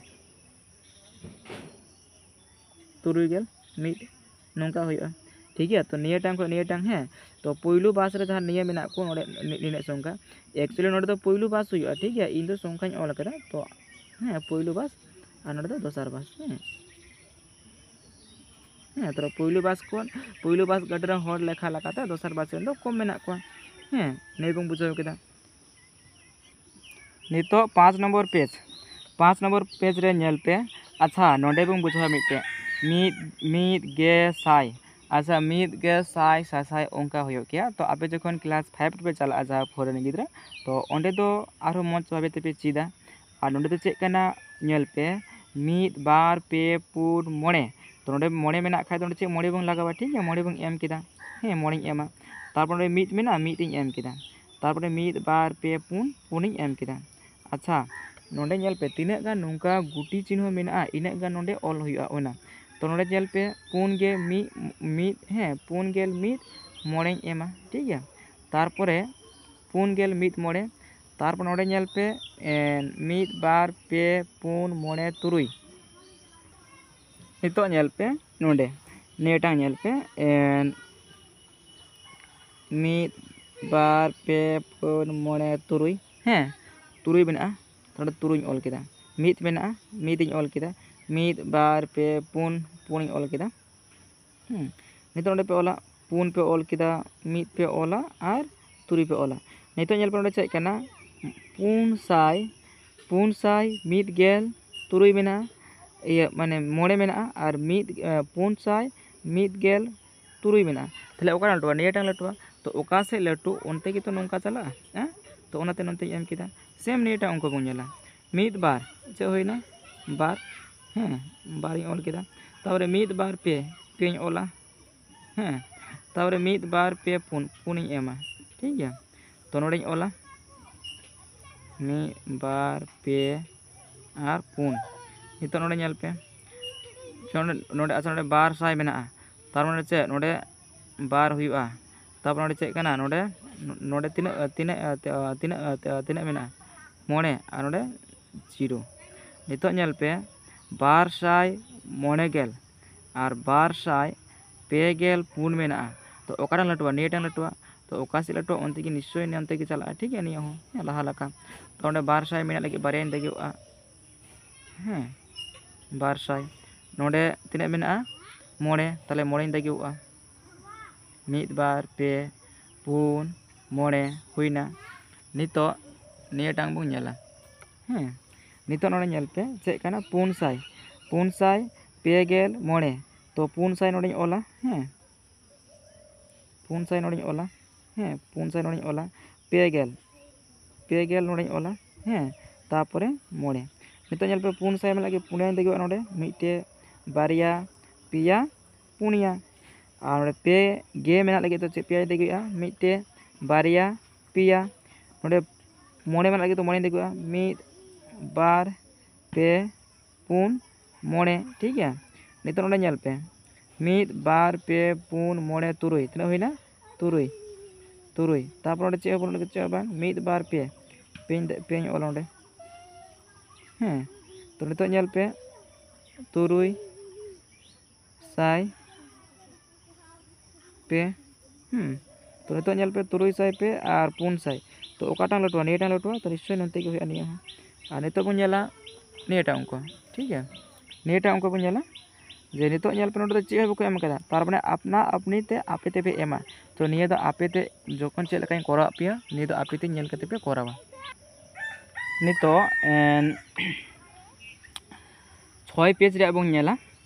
ᱛᱩᱨᱩᱭ ᱜᱮᱞ ᱢᱤᱫ, ᱱᱚᱝᱠᱟ ᱦᱩᱭᱩᱜᱼᱟ, ᱴᱷᱤᱠ ᱜᱮᱭᱟ᱾ ᱛᱚ ᱱᱤᱭᱟᱹᱴᱟᱝ ᱠᱷᱚᱱ ᱱᱤᱭᱟᱹᱴᱟᱝ, ᱦᱮᱸ, ᱛᱚ ᱯᱩᱭᱞᱩ ᱵᱟᱥ ᱨᱮ ᱡᱟᱦᱟᱸ ᱱᱤᱭᱟᱹ ᱢᱮᱱᱟᱜ ᱠᱚ ᱱᱚᱰᱮ ᱱᱤ- ᱱᱤᱱᱟᱹᱜ ᱥᱚᱝᱠᱷᱟ, actually ᱱᱚᱰᱮ ᱫᱚ ᱯᱩᱭᱞᱩ ᱵᱟᱥ ᱦᱩᱭᱩᱜᱼᱟ, ᱴᱷᱤᱠ ᱜᱮᱭᱟ, ᱤᱧ ᱫᱚ ᱥᱚᱝᱠᱷᱟᱧ ᱚᱞ ᱠᱟᱫᱟ, ᱛᱚ ᱦᱮᱸ, ᱯᱩᱭᱞᱩ ᱵᱟᱥ ᱟᱨ ᱱᱚᱰᱮ ᱫᱚ ᱫᱚᱥᱟᱨ ᱵᱟᱥ, ᱦᱮᱸ᱾ ᱦᱮᱸ, ᱛᱟᱦᱚᱞᱮ ᱯᱩᱭᱞᱩ ᱵᱟᱥ ᱠᱷᱚᱱ, ᱯᱩᱭᱞᱩ ᱵᱟᱥ ᱜᱟᱹᱰᱤ ᱨᱮᱱ ᱦᱚᱲ ᱞᱮᱠᱷᱟ ᱞᱮᱠᱟᱛᱮ ᱫᱚᱥᱟᱨ ᱵᱟᱥ ᱨᱮᱱ ᱫᱚ ᱠᱚᱢ ᱢᱮᱱᱟᱜ ᱠᱚᱣᱟ᱾ ᱦᱮᱸ, ᱱᱤᱭᱟᱹ ᱵᱚᱱ ᱵᱩᱡᱷᱟᱹᱣ ᱠᱮᱫᱟ᱾ ᱱᱤᱛᱚᱜ ᱯᱟᱸᱪ ᱱᱚᱢᱵᱚᱨ ᱯᱮᱡᱽ, ᱯᱟᱸᱪ ᱱᱚᱢᱵᱚᱨ ᱯᱮᱡᱽ ᱨᱮ ᱧᱮᱞ ᱯᱮ᱾ ᱟᱪᱪᱷᱟ, ᱱᱚᱰᱮ ᱵᱚᱱ ᱵᱩᱡᱷᱟᱹᱣᱟ ᱢᱤᱫᱴᱮᱡ, ᱢᱤᱫ, ᱢᱤᱫ ᱜᱮ ᱥᱟᱭ᱾ ᱟᱪᱪᱷᱟ, ᱢᱤᱫ ᱜᱮ ᱥᱟᱭ, ᱥᱟᱥᱟᱭ ᱚᱱᱠᱟ ᱦᱩᱭᱩᱜ ᱜᱮᱭᱟ᱾ ᱛᱚ ᱟᱯᱮ ᱡᱚᱠᱷᱚᱱ ᱠᱞᱟᱥ ᱯᱷᱟᱭᱤᱵᱷ ᱨᱮᱯᱮ ᱪᱟᱞᱟᱜᱼᱟ, ᱡᱟᱦᱟᱸ ᱯᱷᱳᱨ ᱨᱮᱱ ᱜᱤᱫᱽᱨᱟᱹ, ᱛᱚ ᱚᱸᱰᱮ ᱫᱚ ᱟᱨᱦᱚᱸ ᱢᱚᱡᱽ ᱵᱷᱟᱵᱮ ᱛᱮᱯᱮ ᱪᱮᱫᱟ᱾ ᱟᱨ ᱱᱚᱰᱮ ᱫᱚ ᱪᱮᱫ ᱠᱟᱱᱟ? ᱧᱮᱞ ᱯᱮ, ᱢᱤᱫ, ᱵᱟᱨ, ᱯᱮ, ᱯᱩᱱ, ᱢᱚᱬᱮ᱾ ᱛᱚ ᱱᱚᱰᱮ ᱢᱚᱬᱮ ᱢᱮᱱᱟᱜ ᱠᱷᱟᱡ ᱫᱚ ᱱᱚᱰᱮ ᱪᱮᱫ? ᱢᱚᱬᱮ ᱵᱚᱱ ᱞᱟᱜᱟᱣᱟ, ᱴᱷᱤᱠ ᱜᱮᱭᱟ, ᱢᱚᱬᱮ ᱵᱚᱱ ᱮᱢ ᱠᱮᱫᱟ᱾ ᱦᱮᱸ, ᱢᱚᱬᱮᱧ ᱮᱢᱟ᱾ ᱛᱟᱨᱯᱚᱨ ᱱᱚᱰᱮ ᱢᱤᱫ ᱢᱮᱱᱟᱜᱼᱟ, ᱢᱤᱫ ᱤᱧ ᱮᱢ ᱠᱮᱫᱟ᱾ ᱛᱟᱨᱯᱚᱨᱮ ᱢᱤᱫ, ᱵᱟᱨ, ᱯᱮ, ᱯᱩᱱ, ᱯᱩᱱᱤᱧ ᱮᱢ ᱠᱮᱫᱟ᱾ ᱟᱪᱪᱷᱟ, ᱱᱚᱰᱮ ᱧᱮᱞ ᱯᱮ, ᱛᱤᱱᱟᱹᱜ ᱜᱟᱱ ᱱᱚᱝᱠᱟ ᱜᱩᱴᱤ ᱪᱤᱱᱦᱟᱹ ᱢᱮᱱᱟᱜᱼᱟ, ᱤᱱᱟᱹᱜ ᱜᱟᱱ ᱱᱚᱰᱮ ᱚᱞ ᱦᱩᱭᱩᱜᱼᱟ, ᱚᱱᱟ᱾ ᱛᱚ ᱱᱚᱰᱮ ᱧᱮᱞ ᱯᱮ, ᱯᱩᱱ ᱜᱮ ᱢᱤᱫ, ᱢᱤᱫ, ᱦᱮᱸ, ᱯᱩᱱ ᱜᱮᱞ ᱢᱤᱫ, ᱢᱚᱬᱮᱧ ᱮᱢᱟ, ᱴᱷᱤᱠ ᱜᱮᱭᱟ᱾ ᱛᱟᱨᱯᱚᱨᱮ ᱯᱩᱱ ᱜᱮᱞ ᱢᱤᱫ, ᱢᱚᱬᱮ᱾ ᱛᱟᱨᱯᱚᱨ ᱱᱚᱰᱮ ᱧᱮᱞ ᱯᱮ, ᱮᱱ, ᱢᱤᱫ, ᱵᱟᱨ, ᱯᱮ, ᱯᱩᱱ, ᱢᱚᱬᱮ, ᱛᱩᱨᱩᱭ᱾ ᱱᱤᱛᱚᱜ ᱧᱮᱞ ᱯᱮ ᱱᱚᱰᱮ, ᱱᱤᱭᱟᱹᱴᱟᱝ ᱧᱮᱞ ᱯᱮ, ᱮᱱ, ᱢᱤᱫ, ᱵᱟᱨ, ᱯᱮ, ᱯᱩᱱ, ᱢᱚᱬᱮ, ᱛᱩᱨᱩᱭ, ᱦᱮᱸ, ᱛᱩᱨᱩᱭ ᱢᱮᱱᱟᱜᱼᱟ, ᱱᱚᱰᱮ ᱛᱩᱨᱩᱭᱤᱧ ᱚᱞ ᱠᱮᱫᱟ᱾ ᱢᱤᱫ ᱢᱮᱱᱟᱜᱼᱟ, ᱢᱤᱫ ᱤᱧ ᱚᱞ ᱠᱮᱫᱟ᱾ ᱢᱤᱫ, ᱵᱟᱨ, ᱯᱮ, ᱯᱩᱱ, ᱯᱩᱱᱤᱧ ᱚᱞ ᱠᱮᱫᱟ᱾ ᱦᱮᱸ, ᱱᱤᱛᱚᱜ ᱚᱸᱰᱮ ᱯᱮ ᱚᱞᱟ, ᱯᱩᱱ ᱯᱮ ᱚᱞ ᱠᱮᱫᱟ, ᱢᱤᱫ ᱯᱮ ᱚᱞᱟ ᱟᱨ ᱛᱩᱨᱩᱭ ᱯᱮ ᱚᱞᱟ᱾ ᱱᱤᱛᱚᱜ ᱧᱮᱞ ᱯᱮ ᱱᱚᱰᱮ ᱪᱮᱫ ᱠᱟᱱᱟ, ᱯᱩᱱ ᱥᱟᱭ, ᱯᱩᱱ ᱥᱟᱭ ᱢᱤᱫ ᱜᱮᱞ ᱛᱩᱨᱩᱭ ᱢᱮᱱᱟᱜᱼᱟ, ᱤᱭᱟᱹ ᱢᱟᱱᱮ ᱢᱚᱬᱮ ᱢᱮᱱᱟᱜᱼᱟ, ᱟᱨ ᱢᱤᱫ, ᱮ, ᱯᱩᱱ ᱥᱟᱭ ᱢᱤᱫ ᱜᱮᱞ ᱛᱩᱨᱩᱭ ᱢᱮᱱᱟᱜᱼᱟ᱾ ᱛᱟᱦᱚᱞᱮ ᱚᱠᱟ ᱞᱟᱹᱴᱩᱜᱼᱟ? ᱱᱤᱭᱟᱹᱴᱟᱝ ᱞᱟᱹᱴᱩᱜᱼᱟ᱾ ᱛᱚ ᱚᱠᱟ ᱥᱮᱫ ᱞᱟᱹᱴᱩ, ᱚᱱᱛᱮ ᱜᱮᱛᱚ ᱱᱚᱝᱠᱟ ᱪᱟᱞᱟᱜᱼᱟ, ᱦᱮᱸ? ᱛᱚ ᱚᱱᱟᱛᱮ ᱱᱚᱱᱛᱮᱧ ᱮᱢ ᱠᱮᱫᱟ᱾ ᱥᱮᱢ ᱱᱤᱭᱟᱹᱴᱟᱜ ᱚᱝᱠᱚ ᱵᱚᱱ ᱧᱮᱞᱟ, ᱢᱤᱫ ᱵᱟᱨ, ᱪᱮᱫ ᱦᱩᱭᱱᱟ? ᱵᱟᱨ, ᱦᱮᱸ, ᱵᱟᱨᱤᱧ ᱚᱞ ᱠᱮᱫᱟ᱾ ᱛᱟᱯᱚᱨᱮ ᱢᱤᱫ ᱵᱟᱨ ᱯᱮ, ᱯᱮᱧ ᱚᱞᱟ, ᱦᱮᱸ᱾ ᱛᱟᱯᱚᱨᱮ ᱢᱤᱫ ᱵᱟᱨ ᱯᱮ ᱯᱩᱱ, ᱯᱩᱱᱤᱧ ᱮᱢᱟ, ᱴᱷᱤᱠ ᱜᱮᱭᱟ᱾ ᱛᱚ ᱱᱚᱰᱮᱧ ᱚᱞᱟ ᱢᱤᱫ ᱵᱟᱨ ᱯᱮ ᱟᱨ ᱯᱩᱱ᱾ ᱱᱤᱛᱚᱜ ᱱᱚᱰᱮ ᱧᱮᱞ ᱯᱮ, ᱱᱚᱰᱮ, ᱱᱚᱰᱮ, ᱟᱪᱪᱷᱟ, ᱱᱚᱰᱮ ᱵᱟᱨ ᱥᱟᱭ ᱢᱮᱱᱟᱜᱼᱟ, ᱛᱟᱨ ᱢᱟᱱᱮ ᱪᱮᱫ? ᱱᱚᱰᱮ ᱵᱟᱨ ᱦᱩᱭᱩᱜᱼᱟ᱾ ᱛᱟᱨᱯᱚᱨ ᱱᱚᱰᱮ ᱪᱮᱫ ᱠᱟᱱᱟ? ᱱᱚᱰᱮ, ᱱᱚᱰᱮ ᱛᱤᱱᱟᱹᱜ, ᱛᱤᱱᱟᱹᱜ, ᱛᱤᱱᱟᱹᱜ, ᱛᱤᱱᱟᱹᱜ ᱢᱮᱱᱟᱜᱼᱟ? ᱢᱚᱬᱮ᱾ ᱟᱨ ᱱᱚᱰᱮ ᱡᱤᱨᱳ᱾ ᱱᱤᱛᱚᱜ ᱧᱮᱞ ᱯᱮ, ᱵᱟᱨ ᱥᱟᱭ ᱢᱚᱬᱮ ᱜᱮᱞ ᱟᱨ ᱵᱟᱨ ᱥᱟᱭ ᱯᱮ ᱜᱮᱞ ᱯᱩᱱ ᱢᱮᱱᱟᱜᱼᱟ᱾ ᱛᱚ ᱚᱠᱟᱴᱟᱝ ᱞᱟᱹᱴᱩᱜᱼᱟ? ᱱᱤᱭᱟᱹᱴᱟᱝ ᱞᱟᱹᱴᱩᱜᱼᱟ᱾ ᱛᱚ ᱚᱠᱟ ᱥᱮᱫ ᱞᱟᱹᱴᱩᱜᱼᱟ? ᱚᱱᱛᱮ ᱜᱮ ᱱᱤᱥᱪᱳᱭ, ᱱᱚᱱᱛᱮ ᱜᱮ ᱪᱟᱞᱟᱜᱼᱟ, ᱴᱷᱤᱠ ᱜᱮᱭᱟ᱾ ᱱᱤᱭᱟᱹ ᱦᱚᱸ ᱞᱟᱦᱟ ᱞᱮᱠᱟ᱾ ᱛᱚ ᱚᱸᱰᱮ ᱵᱟᱨ ᱥᱟᱭ ᱢᱮᱱᱟᱜ ᱞᱟᱹᱜᱤᱫ ᱵᱟᱨᱭᱟᱧ ᱫᱟᱜᱤᱣᱟᱜᱼᱟ, ᱦᱮᱸ, ᱵᱟᱨ ᱥᱟᱭ᱾ ᱱᱚᱰᱮ ᱛᱤᱱᱟᱹᱜ ᱢᱮᱱᱟᱜᱼᱟ? ᱢᱚᱬᱮ᱾ ᱛᱟᱦᱚᱞᱮ ᱢᱚᱬᱮᱧ ᱫᱟᱜᱤᱣᱟᱜᱼᱟ, ᱢᱤᱫ ᱵᱟᱨ ᱯᱮ ᱯᱩᱱ ᱢᱚᱬᱮ ᱦᱩᱭᱱᱟ᱾ ᱱᱤᱛᱚᱜ ᱱᱤᱭᱟᱹᱴᱟᱝ ᱵᱚᱱ ᱧᱮᱞᱟ, ᱦᱮᱸ᱾ ᱱᱤᱛᱚᱜ ᱱᱚᱰᱮ ᱧᱮᱞ ᱯᱮ, ᱪᱮᱫ ᱠᱟᱱᱟ? ᱯᱩᱱ ᱥᱟᱭ, ᱯᱩᱱ ᱥᱟᱭ ᱯᱮ ᱜᱮᱞ ᱢᱚᱬᱮ᱾ ᱛᱚ ᱯᱩᱱ ᱥᱟᱭ ᱱᱚᱰᱮᱧ ᱚᱞᱟ, ᱦᱮᱸ, ᱯᱩᱱ ᱥᱟᱭ ᱱᱚᱰᱮᱧ ᱚᱞᱟ, ᱦᱮᱸ, ᱯᱩᱱ ᱥᱟᱭ ᱱᱚᱰᱮᱧ ᱚᱞᱟ, ᱯᱮ ᱜᱮᱞ, ᱯᱮ ᱜᱮᱞ ᱱᱚᱰᱮᱧ ᱚᱞᱟ, ᱦᱮᱸ, ᱛᱟᱯᱚᱨᱮ ᱢᱚᱬᱮ᱾ ᱱᱤᱛᱚᱜ ᱧᱮᱞ ᱯᱮ, ᱯᱩᱱ ᱥᱟᱭ ᱢᱮᱱᱟᱜ ᱜᱮ, ᱯᱩᱱᱭᱟᱧ ᱫᱟᱜᱤᱣᱟᱜᱼᱟ ᱱᱚᱰᱮ, ᱢᱤᱫᱴᱮᱡ, ᱵᱟᱨᱭᱟ, ᱯᱮᱭᱟ, ᱯᱩᱱᱭᱟ᱾ ᱟᱨ ᱱᱚᱰᱮ ᱯᱮ ᱜᱮ ᱢᱮᱱᱟᱜ ᱞᱟᱹᱜᱤᱫ ᱫᱚ ᱪᱮᱫ ᱯᱮᱭᱟᱧ ᱫᱟᱜᱤᱣᱟᱜᱼᱟ? ᱢᱤᱫᱴᱮᱡ, ᱵᱟᱨᱭᱟ, ᱯᱮᱭᱟ᱾ ᱱᱚᱰᱮ ᱢᱚᱬᱮ ᱢᱮᱱᱟᱜ ᱞᱟᱹᱜᱤᱫ ᱫᱚ ᱢᱚᱬᱮᱧ ᱫᱟᱜᱤᱣᱟᱜᱼᱟ, ᱢᱤᱫ, ᱵᱟᱨ, ᱯᱮ, ᱯᱩᱱ, ᱢᱚᱬᱮ, ᱴᱷᱤᱠ ᱜᱮᱭᱟ᱾ ᱱᱤᱛᱚᱜ ᱱᱚᱰᱮ ᱧᱮᱞ ᱯᱮ, ᱢᱤᱫ, ᱵᱟᱨ, ᱯᱮ, ᱯᱩᱱ, ᱢᱚᱬᱮ, ᱛᱩᱨᱩᱭ᱾ ᱛᱤᱱᱟᱹᱜ ᱦᱩᱭᱱᱟ? ᱛᱩᱨᱩᱭ, ᱛᱩᱨᱩᱭ᱾ ᱛᱟᱨᱯᱚᱨ ᱱᱚᱰᱮ ᱪᱮᱫ ᱦᱚᱸ ᱵᱟᱹᱱᱩᱜ ᱞᱟᱹᱜᱤᱫ, ᱪᱮᱫ ᱦᱚᱸ ᱵᱟᱝ, ᱢᱤᱫ, ᱵᱟᱨ, ᱯᱮ, ᱯᱮᱧ, ᱯᱮᱧ ᱚᱞᱟ ᱱᱚᱰᱮ, ᱦᱮᱸ᱾ ᱛᱚ ᱱᱤᱛᱚᱜ ᱧᱮᱞ ᱯᱮ, ᱛᱩᱨᱩᱭ ᱥᱟᱭ ᱯᱮ, ᱦᱩᱸ᱾ ᱛᱚ ᱱᱤᱛᱚᱜ ᱧᱮᱞ ᱯᱮ, ᱛᱩᱨᱩᱭ ᱥᱟᱭ ᱯᱮ ᱟᱨ ᱯᱩᱱ ᱥᱟᱭ᱾ ᱛᱚ ᱚᱠᱟᱴᱟᱝ ᱞᱟᱹᱴᱩᱜᱼᱟ? ᱱᱤᱭᱟᱹᱴᱟᱝ ᱞᱟᱹᱴᱩᱜᱼᱟ, ᱛᱚ ᱱᱤᱥᱪᱳᱭ ᱱᱚᱱᱛᱮ ᱜᱮ ᱦᱩᱭᱩᱜᱼᱟ ᱱᱤᱭᱟᱹ ᱦᱚᱸ᱾ ᱟᱨ ᱱᱤᱛᱚᱜ ᱵᱚᱱ ᱧᱮᱞᱟ ᱱᱤᱭᱟᱹᱴᱟᱜ ᱚᱝᱠᱚ, ᱴᱷᱤᱠ ᱜᱮᱭᱟ? ᱱᱤᱭᱟᱹᱴᱟᱜ ᱚᱝᱠᱚ ᱵᱚᱱ ᱧᱮᱞᱟ ᱡᱮ ᱱᱤᱛᱚᱜ ᱧᱮᱞ ᱯᱮ, ᱱᱚᱰᱮ ᱫᱚ ᱪᱮᱫ ᱦᱚᱸ ᱵᱟᱠᱚ ᱮᱢ ᱠᱟᱫᱟ, ᱛᱟᱨ ᱢᱟᱱᱮ ᱟᱯᱱᱟ ᱟᱯᱱᱤ ᱛᱮ ᱟᱯᱮ ᱛᱮᱯᱮ ᱮᱢᱟ᱾ ᱛᱚ ᱱᱤᱭᱟᱹ ᱫᱚ ᱟᱯᱮ ᱛᱮ ᱡᱚᱠᱷᱚᱱ ᱪᱮᱫ ᱞᱮᱠᱟᱧ ᱠᱚᱨᱟᱣᱟᱫ ᱯᱮᱭᱟ, ᱱᱤᱭᱟᱹ ᱫᱚ ᱟᱯᱮ ᱛᱮ ᱧᱮᱞ ᱠᱟᱛᱮ ᱯᱮ ᱠᱚᱨᱟᱣᱟ᱾ ᱱᱤᱛᱚᱜ, ᱮᱱ, ᱪᱷᱚᱭ ᱯᱮᱡᱽ ᱨᱮᱭᱟᱜ ᱵᱚᱱ ᱧᱮᱞᱟ᱾